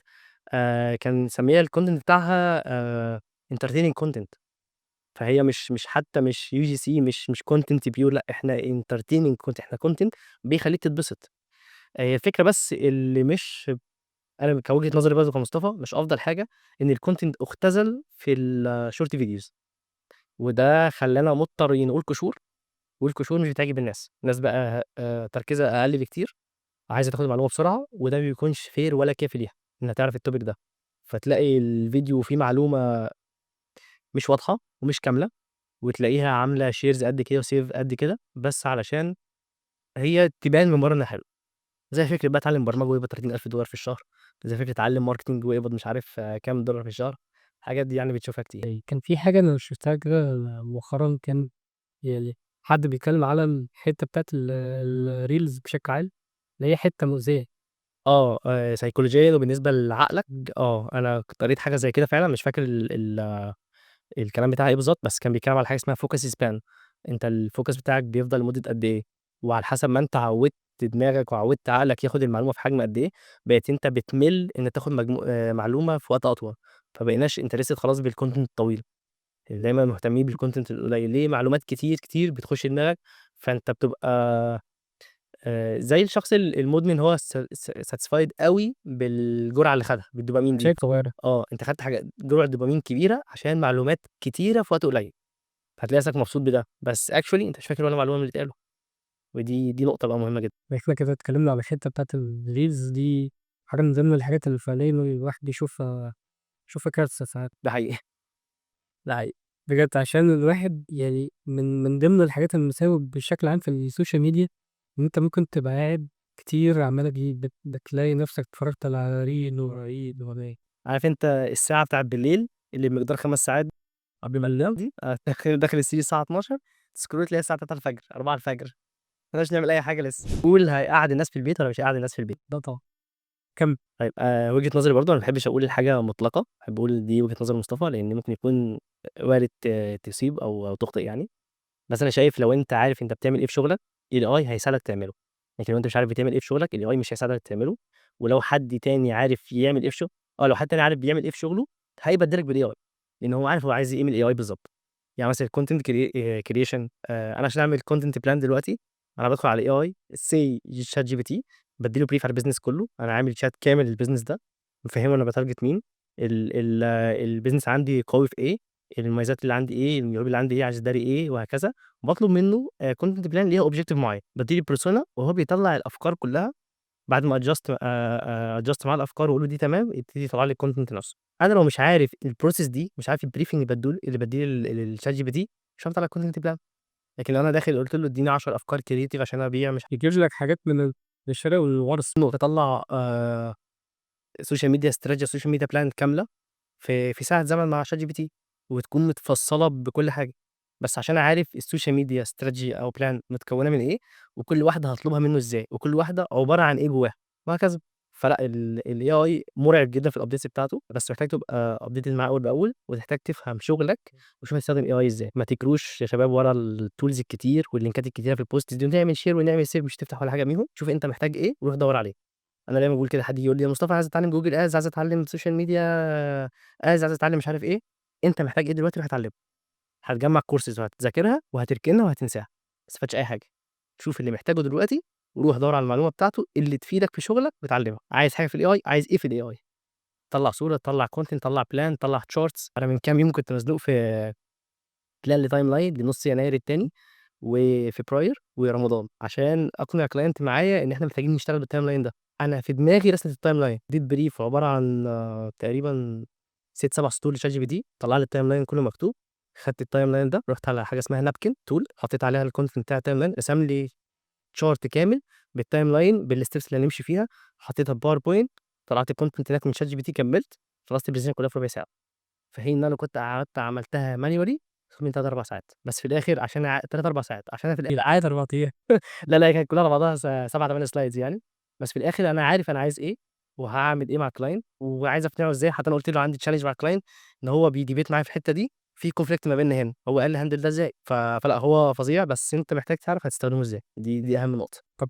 كان مسمية ال content بتاعها entertaining content. فهي مش حتى مش UGC، مش content pure، لأ، إحنا entertaining content، إحنا content بيخلّيك تتبسط. هي الفكرة بس اللي مش أنا كوجهة نظري برضه كمصطفى مش أفضل حاجة إن ال content اُختزل في ال short videos، وده خلّانا مضطرين نقول قشور، والقشور مش بتعجب الناس. الناس بقى تركيزها أقل بكتير، عايزة تاخد المعلومة بسرعة، وده ما بيكونش fair ولا كافي ليها إنها تعرف ال topic ده. فتلاقي الفيديو فيه معلومة مش واضحة ومش كاملة، وتلاقيها عاملة shares قد كده و save قد كده، بس علشان هي تبان من برّه إنها حلوة. زي فكرة بقى اتعلم برمجة ويقبض $30,000 في الشهر، زي فكرة اتعلم marketing ويقبض مش عارف كام دولار في الشهر، الحاجات دي يعني بتشوفها كتير. كان في حاجة أنا شُفتها كده مؤخرًا، كان يعني حد بيتكلم على الحتة بتاعة ال reels بشكل عام، اللي هي حتة مؤذية. سيكولوجيًا وبالنسبة لعقلك، أنا كنت قريت حاجة زي كده فعلًا، مش فاكر ال ال الكلام بتاعها إيه بالضبط، بس كان بيتكلم على حاجة اسمها focus span. أنت الfocus بتاعك بيفضل لمدة قد إيه، وعلى حسب ما أنت عوّدت دماغك وعوّدت عقلك ياخد المعلومة في حجم قد إيه، بقيت أنت بتمِل إن تاخد مجمو معلومة في وقت أطول، فما بقيناش interested خلاص بالcontent الطويل، دايمًا مهتمين بالcontent القليل، ليه؟ معلومات كتير، كتير بتخش دماغك، فأنت بتبقى زي الشخص المدمن، هو س س satisfied أوي بالجرعة اللي خدها، بالدوبامين دي. شايف صغيرة. آه، أنت خدت حاجة جرعة دوبامين كبيرة عشان معلومات كتيرة في وقت قليل، فهتلاقي نفسك مبسوط بده، بس actually أنت مش فاكر ولا معلومة من اللي اتقالوا، ودي نقطة بقى مهمة جدًا. إحنا كده اتكلمنا على الحتة بتاعة الreels دي، حاجة من ضمن الحاجات اللي فعليًا الواحد بيشوفها كارثة ساعات. ده حقيقي. ده حقيقي. بجد عشان الواحد يعني من ضمن الحاجات المساوئ بشكل عام في ال social media، إن أنت ممكن تبقى قاعد كتير عمّال بتلاقي نفسك اتفرجت على reel ورا reel ورا reel. عارف أنت الساعة بتاعة بالليل اللي بمقدار 5 ساعات قبل ما ننام دي، داخل السرير الساعة 00:00 ت scroll تلاقي الساعة 3:00 4:00، ما لحقناش نعمل أي حاجة لسه. قول هيقعّد الناس في البيت والّا مش هيقعّد الناس في البيت؟ ده طبعًا. كمّل. طيب، وجهة نظري برضه، أنا ما باحبش أقول الحاجة مطلقة، باحب أقول دي وجهة نظر مصطفى، لإن ممكن يكون وارد تصيب أو تخطئ يعني، بس أنا شايف لو أنت عارف أنت بتعمل إيه في شغلك، الAI هيساعدك تعمله، لكن لو أنت مش عارف بتعمل إيه في شغلك، الAI مش هيساعدك تعمله، ولو حد تاني عارف يعمل إيه في شغ آه، لو حد تاني عارف بيعمل إيه في شغله هيبدّلك بالAI، لإن هو عارف هو عايز إيه من الAI بالضبط. يعني مثلًا الcontent creation، أنا عشان أعمل content plan دلوقتي، أنا بادخل على الAI say ChatGPT، بادّي له brief على الbusiness كله، أنا عامل chat كامل للbusiness ده، مفهّمه أنا با target مين، ال ال الbusiness عندي قوي في إيه، المميزات اللي عندي إيه، العيوب اللي عندي إيه، عايز أداري إيه وهكذا، وباطلب منه content plan ليها objective معيّن، بادّي له persona وهو بيطلّع الأفكار كلها بعد ما adjust معاه الأفكار وأقول له دي تمام، يبتدي يطلّع لي الcontent نفسه. أنا لو مش عارف الprocess دي، مش عارف الbriefing اللي بادّيه للChatGPT، مش هاعرف أطلّع content plan. لكن لو أنا داخل قُلت له ادّيني 10 أفكار creative عشان أبيع مش يجيب لك حاجات من الشرق والغرب. تطلّع social media strategy، social media plan كاملة في ساعة زمن مع ChatGPT، وتكون متفصّلة بكل حاجة، بس عشان عارف الsocial media strategy أو plan متكوّنة من إيه، وكل واحدة هاطلبها منّه إزاي، وكل واحدة عبارة عن إيه جواها وهكذا. فلأ، الAI مرعب جدًا في الupdates بتاعته، بس محتاج تبقى updated معاه أول بأول، وتحتاج تفهم شغلك وتشوف هتستخدم AI إزاي. ما تجروش يا شباب ورا الtools الكتير واللينكات الكتيرة في الposts دي، ونعمل share ونعمل save، مش هتفتح ولا حاجة منهم، شوف أنت محتاج إيه وروح دوّر عليه. أنا دايمًا باقول كده، حد ييجي يقول لي: "يا مصطفى عايز أتعلم Google Ads، عايز أتعلم social media ads، عايز أتعلم مش عارف إيه." أنت محتاج إيه دلوقتي روح اتعلمه. هتجمّع courses وهتذاكرها وهتركنها وهتنساها، ما استفدتش أي حاجة. شوف اللي محتاجه دلوقتي وروح دوّر على المعلومة بتاعته اللي تفيدك في شغلك واتعلمها. عايز حاجة في الAI، عايز إيه في الAI؟ طلّع صورة، طلّع content، طلّع plan، طلّع charts. أنا من كام يوم كنت مزنوق في plan لtimeline لنُص يناير التاني وفبراير ورمضان، عشان أقنع client معايا إن إحنا محتاجين نشتغل بالtimeline ده. أنا في دماغي رسمة الtimeline، اديت brief عبارة عن تقريبًا 6، 7 سطور لChatGPT، طلّع لي الtimeline كله مكتوب، خدت الtimeline ده رُحت على حاجة اسمها napkin tool، حطيت عليها الcontent بتاع الtimeline، رسم لي chart كامل بالtimeline بالsteps اللي هنمشي فيها، حطيتها في PowerPoint، طلعت الcontent هناك من ChatGPT، كمّلت، خلصت الpresentation كلها في ربع ساعة. في حين إن أنا كنت قعدت عملتها manually تاخد مني 3، 4 ساعات، بس في الآخر عشان 3، 4 ساعات عشان أنا في الآخر قعدت 4 أيام. لا، لا، هي كانت كلها على بعضها 7، 8 slides يعني، بس في الآخر أنا عارف أنا عايز إيه، وهاعمل إيه مع الclient وعايز أقنعه إزاي، حتى أنا قُلت له عندي challenge مع الclient إن هو بيdebate معايا في الحتة دي، في conflict ما بيننا هنا، هو قال لي handle ده إزاي، فلأ هو فظيع، بس أنت محتاج تعرف هتستخدمه إزاي، دي أهم نقطة. طب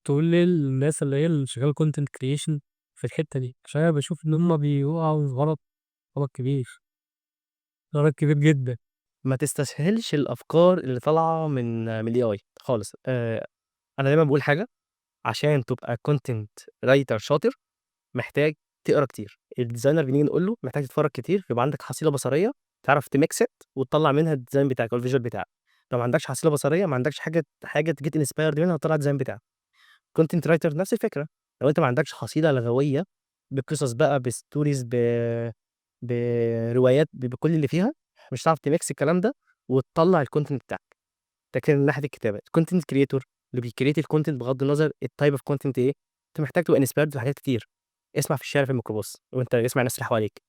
تقول ليه للناس اللي هي اللي شغالة content creation في الحتة دي؟ عشان أنا باشوف إن هم بيقعوا في غلط، غلط كبير. غلط كبير جدًا. ما تستسهلش الأفكار اللي طالعة من الAI خالص. أنا دايمًا باقول حاجة، عشان تبقى content writer شاطر محتاج تقرا كتير، الdesigner بنيجي نقول له محتاج تتفرج كتير، يبقى عندك حصيلة بصرية تعرف تmix it وتطلّع منها الdesign بتاعك أو الvisual بتاعك. لو ما عندكش حصيلة بصرية، ما عندكش حاجة تget inspired منها وتطلّع الdesign بتاعك. content writer نفس الفكرة، لو أنت ما عندكش حصيلة لغوية بقصص بقى، بstories، بروايات، بكل اللي فيها، مش هتعرف تmix الكلام ده وتطلّع الcontent بتاعك. ده كده من ناحية الكتابة. الcontent creator اللي بيcreate الcontent بغض النظر الtype of content إيه، أنت محتاج تبقى inspired بحاجات كتير. اسمع في الشارع في الميكروباص وأنت اسمع الناس اللي حواليك،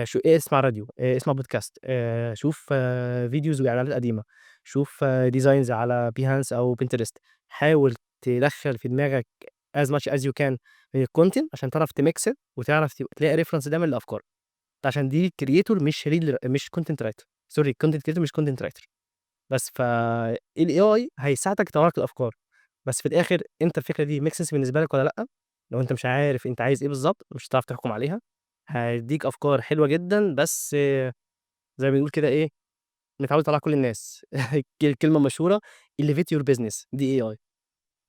شو اسمع راديو، اسمع podcast، شوف videos وإعلانات قديمة، شوف designs على Behance أو Pinterest. حاول تدخّل في دماغك as much as you can من الcontent عشان تعرف تmix it وتعرف تلاقي reference دايمًا لأفكارك. عشان دي creator مش real، مش content writer، sorry، content creator مش content writer. بس فال AI هيساعدك يطلّع لك الأفكار، بس في الآخر أنت الفكرة دي make sense بالنسبة لك والّا لأ؟ لو أنت مش عارف أنت عايز إيه بالضبط، مش هتعرف تحكم عليها، هيدّيك أفكار حلوة جدًا، بس زي ما بنقول كده إيه، متعوّد على كل الناس الكلمة المشهورة elevate your business دي AI،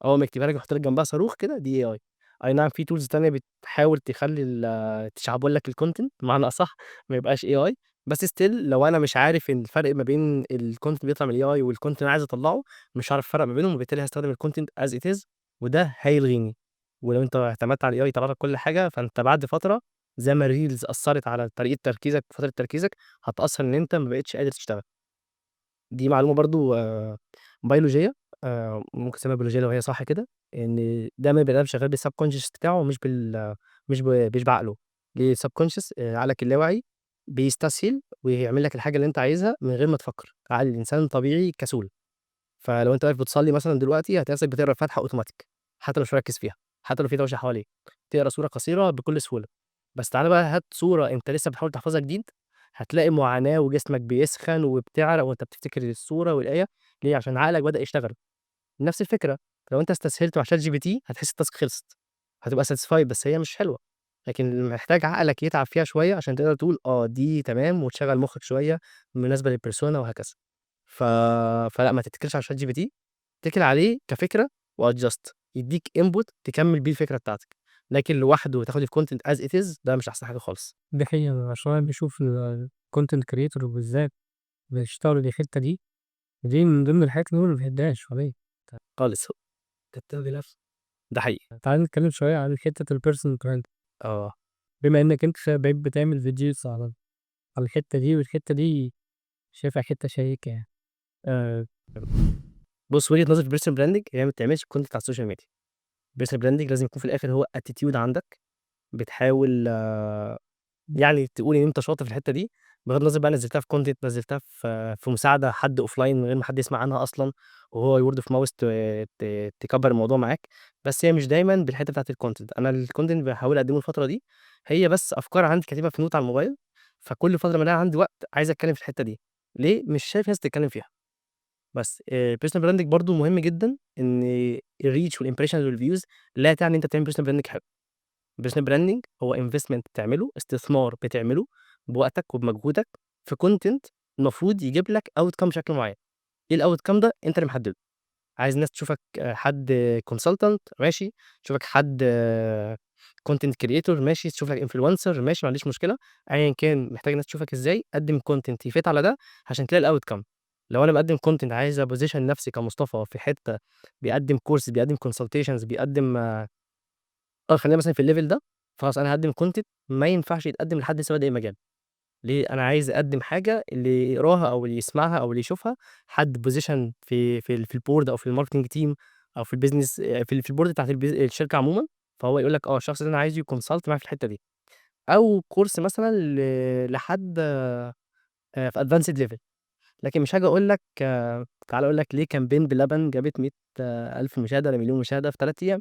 أول ما يكتبها لك ويحط لك جنبها صاروخ كده دي AI. أي نعم في tools تانية بتحاول تخلّي تشعبول لك الcontent بمعنى أصح، ما يبقاش AI، بس still لو أنا مش عارف الفرق ما بين الcontent اللي بيطلع من الAI والcontent اللي أنا عايز أطلّعه، مش هاعرف أفرّق ما بينهم، وبالتالي هاستخدم الcontent as it is، وده هيلغيني. ولو أنت اعتمدت على الAI يطلّع لك كل حاجة، فأنت بعد فترة زي ما الreels أثّرت على طريقة تركيزك وفترة تركيزك، هتأثّر إن أنت ما بقيتش قادر تشتغل. دي معلومة برضه بيولوجية، ممكن تسميها بيولوجية لو هي صح كده، إن دايمًا البني آدم شغال بالsubconscious بتاعه، مش بال مش ب مش بعقله. ليه subconscious؟ عقلك اللاواعي بيستسهل ويعمل لك الحاجة اللي أنت عايزها من غير ما تفكّر، عقل الإنسان طبيعي كسول. فلو أنت واقف بتصلي مثلًا دلوقتي هتلاقي نفسك بتقرا الفاتحة أوتوماتيك، حتى لو مش مركّز فيها، حتى لو في دوشة حواليك، تقرا سورة قصيرة بكل سهولة. بس تعالَ بقى هات سورة أنت لسه بتحاول تحفظها جديد، هتلاقي معاناة وجسمك بيسخن وبتعرق وأنت بتفتكر السورة والآية، ليه؟ عشان عقلك بدأ يشتغل. نفس الفكرة لو أنت استسهلت مع ChatGPT هتحس الtask خلصت، هتبقى satisfied، بس هي مش حلوة، لكن محتاج عقلك يتعب فيها شوية عشان تقدر تقول آه دي تمام، وتشغّل مخك شوية مناسبة للpersona وهكذا. فلأ، ما تتكلش على ChatGPT، اتكل عليه كفكرة وadjust، يدّيك input تكمّل بيه الفكرة بتاعتك، لكن لوحده تاخد الcontent as it is ده مش أحسن حاجة خالص. دي حقيقة، عشان الواحد بيشوف الcontent creator بالذات بيشتغلوا الحتة دي، دي من ضمن الحاجات اللي هو ما بيحبهاش فليه؟ خالص. ده حقيقي. تعالَ نتكلم شوية عن حتة الpersonal brand. بما إنك أنت بقيت بتعمل videos على الحتة دي، والحتة دي شايفها حتة شيّكة يعني. بُص، وجهة نظري في الpersonal branding هي ما بتعملش content على ال social media. personal branding لازم يكون في الآخر هو attitude عندك، بتحاول يعني تقول إن أنت شاطر في الحتة دي، بغض النظر بقى نزّلتها في content، نزّلتها في مساعدة حد offline من غير ما حد يسمع عنها أصلًا، وهو word of mouth ت ت تكبّر الموضوع معاك، بس هي مش دايمًا بالحتة بتاعة الcontent. أنا الcontent اللي باحاول أقدّمه الفترة دي هي بس أفكار عندي كاتبها في note على الموبايل، فكل فترة أمّا ألاقي عندي وقت عايز أتكلم في الحتة دي، ليه؟ مش شايف ناس بتتكلم فيها. بس personal branding برضه مهم جدًا، إن الreach والimpressions والviews لا تعني إن أنت بتعمل personal branding حلو. personal branding هو investment بتعمله، استثمار بتعمله بوقتك وبمجهودك في content المفروض يجيب لك outcome بشكل معين. إيه الoutcome ده؟ أنت اللي محدده. عايز الناس تشوفك حد consultant ماشي، تشوفك حد content creator ماشي، تشوفك influencer ماشي، ما عنديش مشكلة، أيًا كان محتاج الناس تشوفك إزاي، قدّم content ي fit على ده عشان تلاقي الoutcome. لو أنا باقدّم content عايز أposition نفسي كمصطفى في حتة بيقدّم course، بيقدّم consultations، بيقدّم خلّينا مثلًا في الlevel ده، فخلاص أنا هاقدّم content ما ينفعش يتقدّم لحد لسه بادئ المجال. ليه؟ أنا عايز أقدّم حاجة اللي يقراها أو اللي يسمعها أو اللي يشوفها حد position في الboard أو في الmarketing team أو في الbusiness، في الboard بتاعة الشركة عمومًا، فهو يقول لك آه الشخص ده أنا عايزه يconsult معايا في الحتة دي. أو course مثلًا لحد في advanced level، لكن مش هاجي أقول لك تعالَ أقول لك ليه campaign بلبن جابت 100.000 مشاهدة والّا مليون مشاهدة في 3 أيام.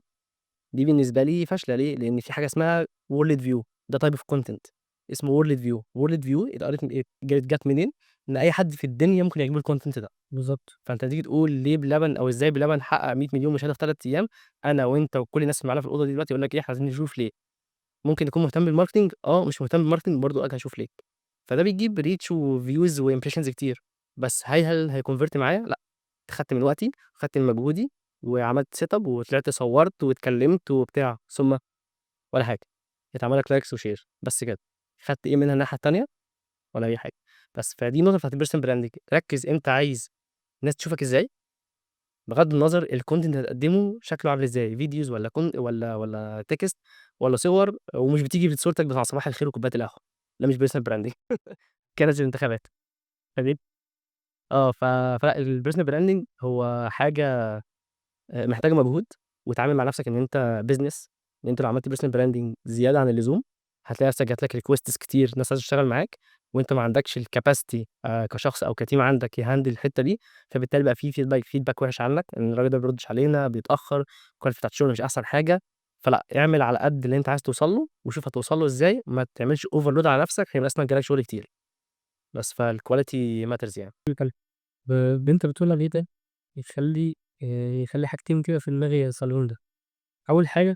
دي بالنسبة لي فاشلة ليه؟ لإن في حاجة اسمها world view، ده type of content اسمه world view. world view اتقرت من إيه؟ جات منين؟ إن أي حد في الدنيا ممكن يعجبه الcontent ده. فأنت تيجي تقول ليه بلبن أو إزاي بلبن حقق 100.000.000 مشاهدة في 3 أيام، أنا وأنت وكل الناس اللي معانا في الأوضة دي دلوقتي يقول لك إيه، إحنا عايزين نشوف ليه. ممكن يكون مهتم بالmarketing آه، مش مهتم بالmarketing برضه آجي أشوف ليه. فده بيجيب reach وviews وimpressions كتير، بس هل هيconvert معايا؟ لأ. خدت من وقتي، خدت من مجهودي، وعملت setup وطلعت صوّرت واتكلمت وبتاع، ثم ولا حاجة، اتعمل لك likes وshare بس كده. خدت إيه منها الناحية التانية؟ ولا أي حاجة. بس، فدي النقطة بتاعة الpersonal branding، ركّز أنت عايز الناس تشوفك إزاي، بغض النظر الcontent اللي هتقدمه شكله عامل إزاي، videos والّا con والّا text والّا صور، ومش بتيجي بصورتك بتاع صباح الخير وكوباية القهوة، ده مش personal branding. كده زي الانتخابات. فاهمني؟ آه، فلأ الpersonal branding هو حاجة محتاجة مجهود، وتعامل مع نفسك إن أنت business، إن أنت لو عملت personal branding زيادة عن اللزوم، هتلاقي نفسك جات لك requests كتير، ناس عايزة تشتغل معاك، وأنت ما عندكش الcapacity كشخص أو كteam عندك يhandle الحتة دي، فبالتالي بقى في feedback وِحِش عنك، إن الراجل ده ما بيردش علينا، بيتأخر، الquality بتاعة الشغل مش أحسن حاجة، فلأ، اعمل على قد اللي أنت عايز توصل له، وشوف هتوصل له إزاي، ما تعملش overload على نفسك، هيبقى أصلًا جالك شغل كتير. بس، فالquality matters يعني. اللي أنت بتقول عليه ده يخلّي حاجتين كده في دماغي يا صالون ده. أول حاجة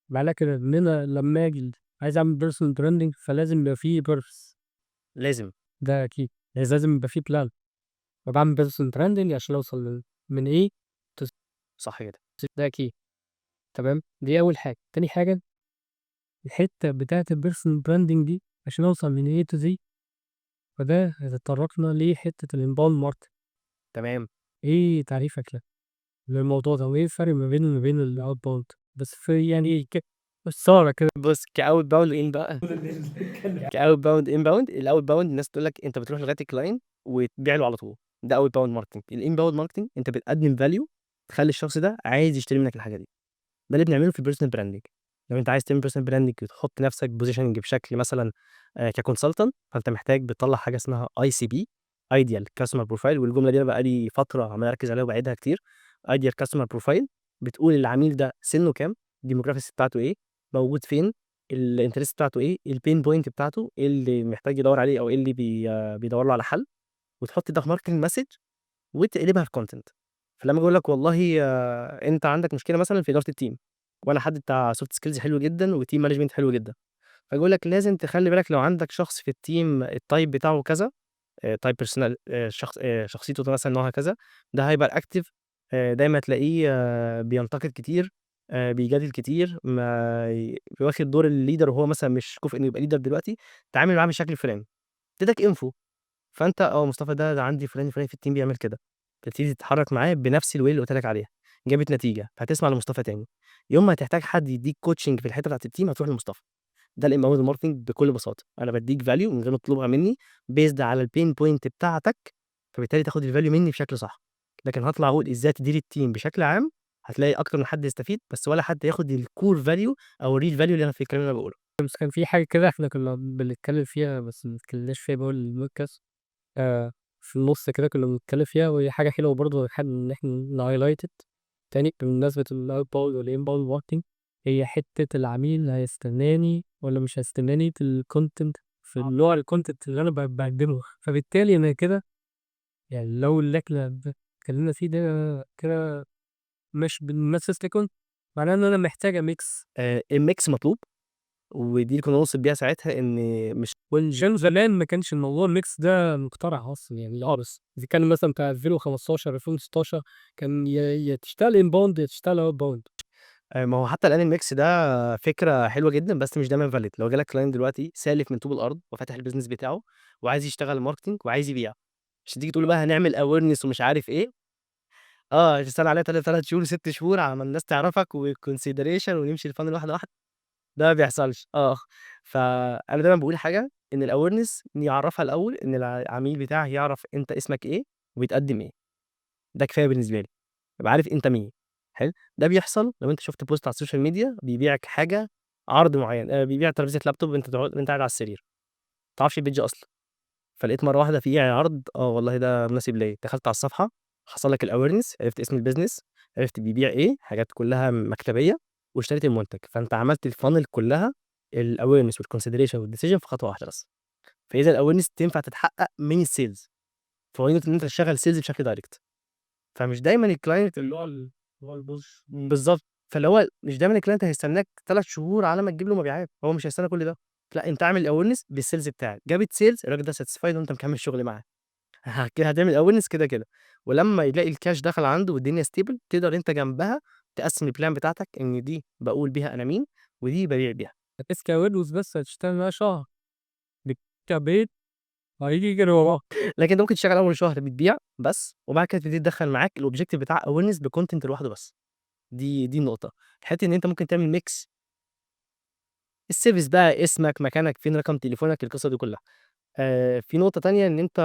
معنى كده إن أنا لمّا آجي عايز أعمل personal branding فلازم يبقى في purpose. لازم. ده أكيد، يعني لازم يبقى في plan. فباعمل personal branding عشان أوصل من A to Z. صح كده. ده أكيد. تمام، دي أول حاجة. تاني حاجة، الحتة بتاعة الpersonal branding دي عشان أوصل من A to Z، فده هيتطرقنا لحتة الinbound marketing. إيه تعريفك للموضوع ده، وإيه الفرق ما بينه وما بين الoutbound؟ بس في يعني باختصار كده. بُص، كoutbound وin بقى كoutbound inbound، الoutbound الناس تقول لك أنت بتروح لغاية الclient وتبيع له على طول، ده outbound marketing. الinbound marketing أنت بتقدم value تخلّي الشخص ده عايز يشتري منك الحاجة دي. ده اللي بنعمله في الpersonal branding. لو أنت عايز تعمل personal branding وتحط نفسك positioning بشكل مثلًا كconsultant، فأنت محتاج بتطلّع حاجة اسمها ICP، ideal customer profile، والجملة دي أنا بقى لي فترة عمّال أركّز عليها وباعيدها كتير. ideal customer profile بتقول العميل ده سنه كام، demographics بتاعته إيه، موجود فين، الinterest بتاعته إيه، الpain point بتاعته، إيه اللي محتاج يدوّر عليه أو إيه اللي بيدوّر له على حل، وتحط ده في marketing message وتقلبها في content. فلمّا آجي أقول لك والله أنت عندك مشكلة مثلًا في إدارة الteam، وأنا حد بتاع soft skills حلو جدًا وteam management حلو جدًا، فآجي أقول لك لازم تخلّي بالك لو عندك شخص في الteam الtype بتاعه كذا، type personal شخص شخصيته مثلًا نوعها كذا، ده hyperactive، دايمًا تلاقيه بينتقد كتير، بيجادل كتير، ما ي واخد دور الleader وهو مثلًا مش كُفء إنه يبقى leader دلوقتي، تعامل معاه بالشكل الفلاني. اديتك info، فأنت مصطفى ده عندي فلان الفلاني في الteam بيعمل كده، تبتدي تتحرك معاه بنفس الway اللي قُلت لك عليها، جابت نتيجة، فهتسمع لمصطفى تاني. يوم ما هتحتاج حد يدّيك coaching في الحتة بتاعة الteam هتروح لمصطفى. ده الinbound marketing بكل بساطة، أنا بادّيك value من غير ما تطلبها منّي based على الpain point بتاعتك، فبالتالي تاخد الvalue منّي بشكل صح. لكن هاطلع أقول إزاي تدير الteam بشكل عام، هتلاقي أكتر من حد يستفيد، بس ولا حد ياخد الcore value أو الreal value اللي أنا في الكلام اللي أنا باقوله. بس كان في حاجة كده إحنا كنا بنتكلم فيها بس ما اتكلمناش فيها جوّه البودكاست، في النُص كده كنا بنتكلم فيها، وهي حاجة حلوة برضه حابب إن إحنا نhighlight it تاني بمناسبة الoutbound والinbound marketing، هي حتة العميل هيستناني والّا مش هيستناني في الcontent، في النوع الcontent اللي أنا باقدمه، فبالتالي أنا كده يعني لو اللي إحنا اتكلمنا فيه ده كده مش بنمثل معناه إن أنا محتاج أmix. الmix مطلوب، ودي اللي كنا نقصد بيها ساعتها إن مش والجيم زمان ما كانش الموضوع الmix ده مخترع أصلًا يعني خالص، بتتكلم مثلًا بتاع 2015، 2016 كان يا تشتغل inbound يا تشتغل outbound. ما هو حتى الآن الmix ده فكرة حلوة جدًا، بس مش دايمًا valid. لو جالك client دلوقتي سالف من طوب الأرض وفاتح الbusiness بتاعه وعايز يشتغل marketing وعايز يبيع، مش هتيجي تقول له بقى هنعمل awareness ومش عارف إيه، تستنى عليها 3 شهور، 6 شهور على ما الناس تعرفك وconsideration ونمشي الfunnel واحدة واحدة، ده ما بيحصلش. فأنا دايمًا باقول حاجة، إن الawareness يعرّفها الأول، إن العميل بتاعي يعرف أنت اسمك إيه وبتقدم إيه، ده كفاية بالنسبة لي، يبقى عارف أنت مين، حلو، ده بيحصل لو أنت شُفت post على ال social media بيبيعك حاجة، عرض معيّن، بيبيع ترابيزة لابتوب وأنت قاعد على السرير، ما تعرفش الpage أصلًا، فلقيت مرّة واحدة في عرض، والله ده مناسب ليّا، دخلت على الصفحة، حصل لك الawareness، عرفت اسم الbusiness، عرفت بيبيع إيه، حاجات كلّها مكتبية، واشتريت المنتج، فأنت عملت الfunnel كلّها، الawareness والconsideration والdecision في خطوة واحدة بس. فإذا الawareness تنفع تتحقق من الsales، فهو إن أنت تشتغل sales بشكل direct، فمش دايمًا الclient اللي هو الpush. بالضبط، فاللي هو مش دايمًا الclient هيستناك 3 شهور على ما تجيب له مبيعات، هو مش هيستنى كل ده، لأ أنت اعمل awareness بالsales بتاعك، جابت sales الراجل ده satisfied وأنت مكمل شغل معاه، هتعمل awareness كده، كده، ولمّا يلاقي الcash دخل عنده والدنيا stable تقدر أنت جنبها تقسّم الplan بتاعتك إن دي باقول بيها أنا مين، ودي بابيع بيها. بس كawareness بس هتشتغل معاه شهر بيت هييجي يجري وراك. لكن أنت ممكن تشتغل أول شهر بتبيع بس، وبعد كده تبتدي تدخّل معاك الobjective بتاع awareness بcontent لوحده بس. دي النقطة. حتّة إن أنت ممكن تعمل mix، الservice بقى، اسمك، مكانك فين، رقم تليفونك، القصة دي كلّها. في نقطة تانية، إن أنت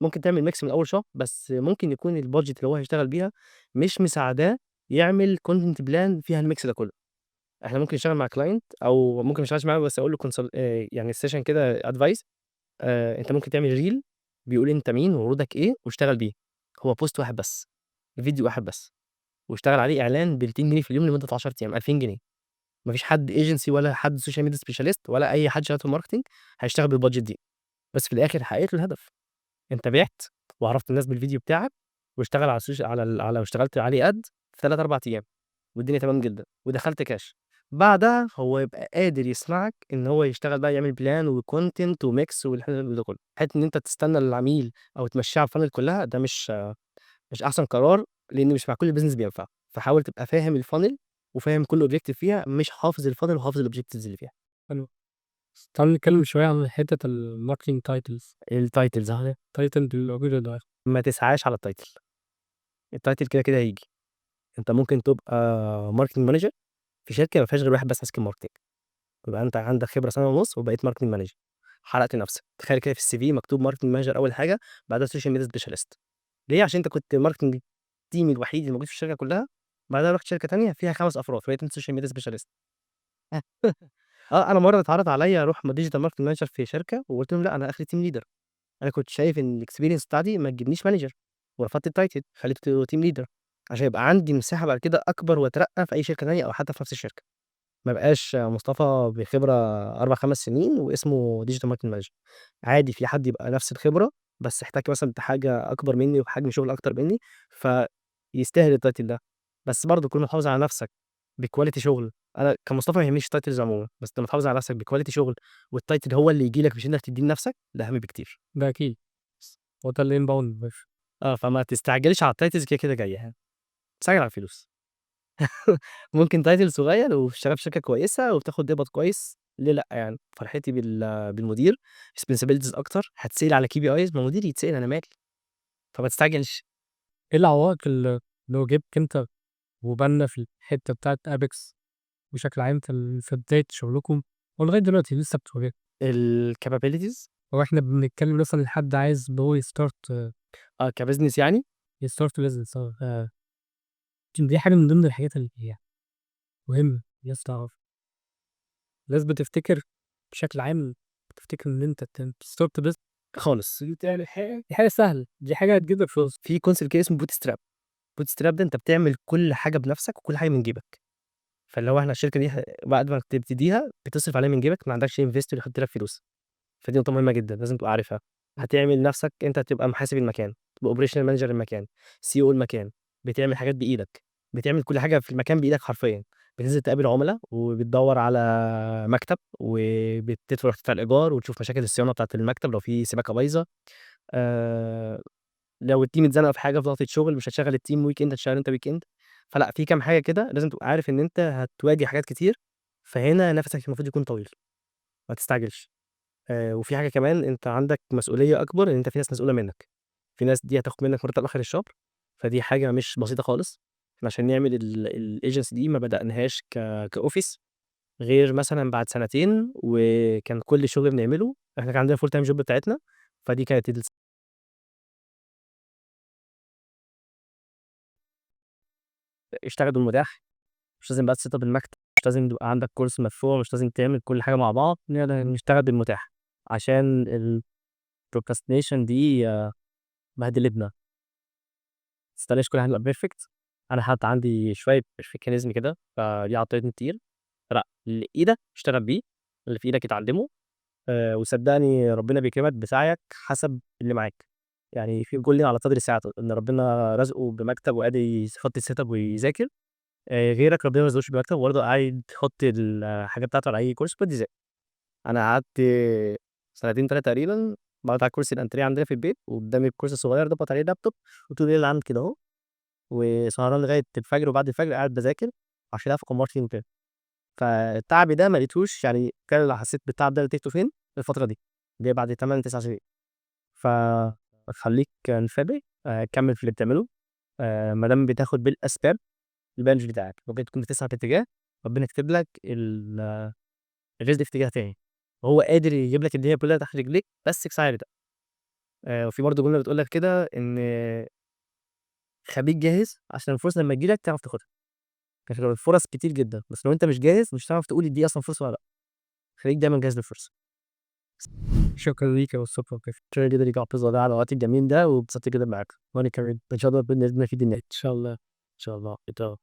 ممكن تعمل mix من أول شهر، بس ممكن يكون الbudget اللي هو هيشتغل بيها مش مساعداه يعمل content plan فيها الmix ده كلّه. إحنا ممكن نشتغل مع client أو ممكن ما نشتغلش معاه، بس أقول له يعني session كده advice، أنت ممكن تعمل reel بيقول أنت مين وعروضك إيه واشتغل بيه. هو post واحد بس، فيديو واحد بس، واشتغل عليه إعلان ب200 جنيه في اليوم لمدة 10 أيام، 2000 جنيه. ما فيش حد agency ولا حد social media specialist ولا أي حد شغال في الmarketing هيشتغل بالbudget دي، بس في الآخر حققت له الهدف. أنت بِعت وعرّفت الناس بالفيديو بتاعك واشتغل على ال soc على ال على واشتغلت عليه ad في 3، 4 أيام والدنيا تمام جدًا ودخلت كاش. بعدها هو يبقى قادر يسمعك إن هو يشتغل بقى يعمل plan وcontent وmix والحلو ده كله. حتّة إن أنت تستنى العميل أو تمشّيه على الfunnel كلّها ده مش أحسن قرار، لإن مش مع كل business بينفع. فحاول تبقى فاهم الfunnel وفاهم كل objective فيها، مش حافظ الfunnel وحافظ الobjectives اللي فيها. حلو. تعالَ نتكلم شوية عن حتّة الmarketing titles. الtitles أهي. title موجودة دلوقتي. ما تسعاش على الtitle. الtitle كده، كده هييجي. أنت ممكن تبقى marketing manager في شركة ما فيهاش غير واحد بس ماسك الmarketing. يبقى أنت عندك خبرة سنة ونُص وبقيت marketing manager، حرقت نفسك. تخيل كده في الCV مكتوب marketing manager أول حاجة، بعدها social media specialist. ليه؟ عشان أنت كنت marketing team الوحيد اللي موجود في الشركة كلّها، بعدها رُحت شركة تانية فيها 5 أفراد، فبقيت أنت social media specialist. آه، أنا مرّة اتعرض عليّا أروح digital marketing manager في شركة وقُلت لهم: "لأ، أنا آخري team leader." أنا كنت شايف إن الexperience بتاعتي ما تجيبنيش manager ورفضت الtitle، خليته team leader عشان يبقى عندي مساحة بعد كده أكبر وأترقى في أي شركة تانية أو حتى في نفس الشركة. ما ابقاش مصطفى بخبرة 4، 5 سنين واسمه digital marketing manager. عادي في حد يبقى نفس الخبرة بس احتك مثلًا بحاجة أكبر منّي وبحجم شغل أكتر منّي، فيستاهل الtitle ده. بس برضه كل ما تحافظ على نفسك بquality شغل، أنا كمصطفى ما يهمنيش الtitles عمومًا، بس لمّا تحافظ على نفسك بquality شغل والtitle هو اللي ييجي لك مش أنت اللي تدّيه لنفسك، ده أهم بكتير. ده أكيد. هو ده الinbound بس. آه، فما تستعجلش على الtitles كده، كده جاية يعني. استعجل على الفلوس. ممكن title صغير وتشتغل في شركة كويسة وبتاخد قبض كويس، ليه لأ يعني؟ فرحتي بالمدير responsibilities أكتر، هاتسأل على KPIs، ما المدير يتسأل أنا مالي. فما تستعجلش. إيه العوائق اللي واجهتك أنت وبنا في الحتّة بتاعة Apex بشكل عام في بداية شغلكم ولغاية دلوقتي لسه بتواجهها؟ الcapabilities. هو إحنا بنتكلم مثلًا لحد عايز إن هو يstart آه، كbusiness يعني؟ يstart business آه. عشان دي حاجة من ضمن الحاجات اللي هي مهمة الناس تعرفها. الناس بتفتكر بشكل عام، بتفتكر إن أنت ت start business خالص. دي حاجة سهلة، دي حاجة هتجيب لك فلوس. في concept كده اسمه bootstrap. bootstrap ده أنت بتعمل كل حاجة بنفسك وكل حاجة من جيبك. فاللي هو إحنا الشركة دي بعد ما تبتديها بتصرف عليها من جيبك، ما عندكش investor يحط لك فلوس. فدي نقطة مهمة جدًا لازم تبقى عارفها. هتعمل نفسك، أنت هتبقى محاسب المكان، تبقى operational manager المكان، CEO المكان، بتعمل حاجات بإيدك، بتعمل كل حاجة في المكان بإيدك حرفيًا. بتنزل تقابل عملا وبتدوّر على مكتب وبتدفع تدفع الإيجار وتشوف مشاكل الصيانة بتاعة المكتب لو في سباكة بايظة. لو الteam اتزنق في حاجة في ضغطة شغل مش هتشغّل الteam weekend، هتشتغل أنت weekend. فلأ، في كام حاجة كده لازم تبقى عارف إن أنت هتواجه حاجات كتير، فهنا نَفَسك المفروض يكون طويل، ما تستعجلش. وفي حاجة كمان، أنت عندك مسؤولية أكبر إن أنت في ناس مسؤولة منّك، في ناس دي هتاخد منّك مرتب آخر الشهر، فدي حاجة مش بسيطة خالص. إحنا عشان نعمل الagency دي ما بدأناهاش كoffice غير مثلًا بعد سنتين، وكان كل شغل بنعمله إحنا كان عندنا full time job بتاعتنا، فدي كانت اشتغل بالمتاح، مش لازم بقى تset up المكتب، مش لازم يبقى عندك course مدفوع، مش لازم تعمل كل حاجة مع بعض، نقدر نشتغل بالمتاح عشان الprocrastination دي بهدلتنا. ما تستناش كل حاجة تبقى perfect. أنا حتى عندي شوية perfectionism كده، فدي عطلتني كتير. فلأ، اللي إيدك اشتغل بيه، اللي في إيدك اتعلمه، وصدقني ربنا بيكرمك بسعيك حسب اللي معاك. يعني في كل على قدر سعته، إن ربنا رزقه بمكتب وقادر يحط الsetup ويذاكر، غيرك ربنا ما رزقوش بمكتب وبرضه قاعد يحط الحاجة بتاعته على أي كرسي ويقعد يذاكر. أنا قعدت سنتين 3 تقريبًا باقعد على كرسي الأنتريه عندنا في البيت، وقدامي الكرسي الصغير ده باحط عليه اللابتوب وطول الليل عامل كده أهو، وسهران لغاية الفجر وبعد الفجر قاعد باذاكر عشان أفهم marketing وكده. فالتعب ده ما لقيتهوش، يعني فعلًا لو حسيت بالتعب ده لقيته فين؟ في الفترة دي، اللي هي بعد 8، 9 سنين. فخليك مثابر، كمّل في اللي بتعمله، ما دام بتاخد بالأسباب الباقي مش بتاعك، ممكن تكون بتسعى في اتجاه ربنا يكتب لك الرزق في اتجاه تاني، وهو قادر يجيب لك الدنيا كلها تحت رجليك بس بسعي ده. وفي برضه جملة بتقول لك كده إن خليك جاهز عشان الفرصة لمّا تيجي لك تعرف تاخدها. عشان الفرص كتير جدًا، بس لو أنت مش جاهز مش هتعرف تقول دي أصلًا فرصة والّا لأ. خليك دايمًا جاهز للفرصة. شكرًا ليك يا مصطفى. شكرًا جدًا ليك يا عبد على الوقت الجميل ده، واتبسطت جدًا معاك. وأنا كمان إن شاء الله بإذن نفيد الناس. إن شاء الله. إن شاء الله.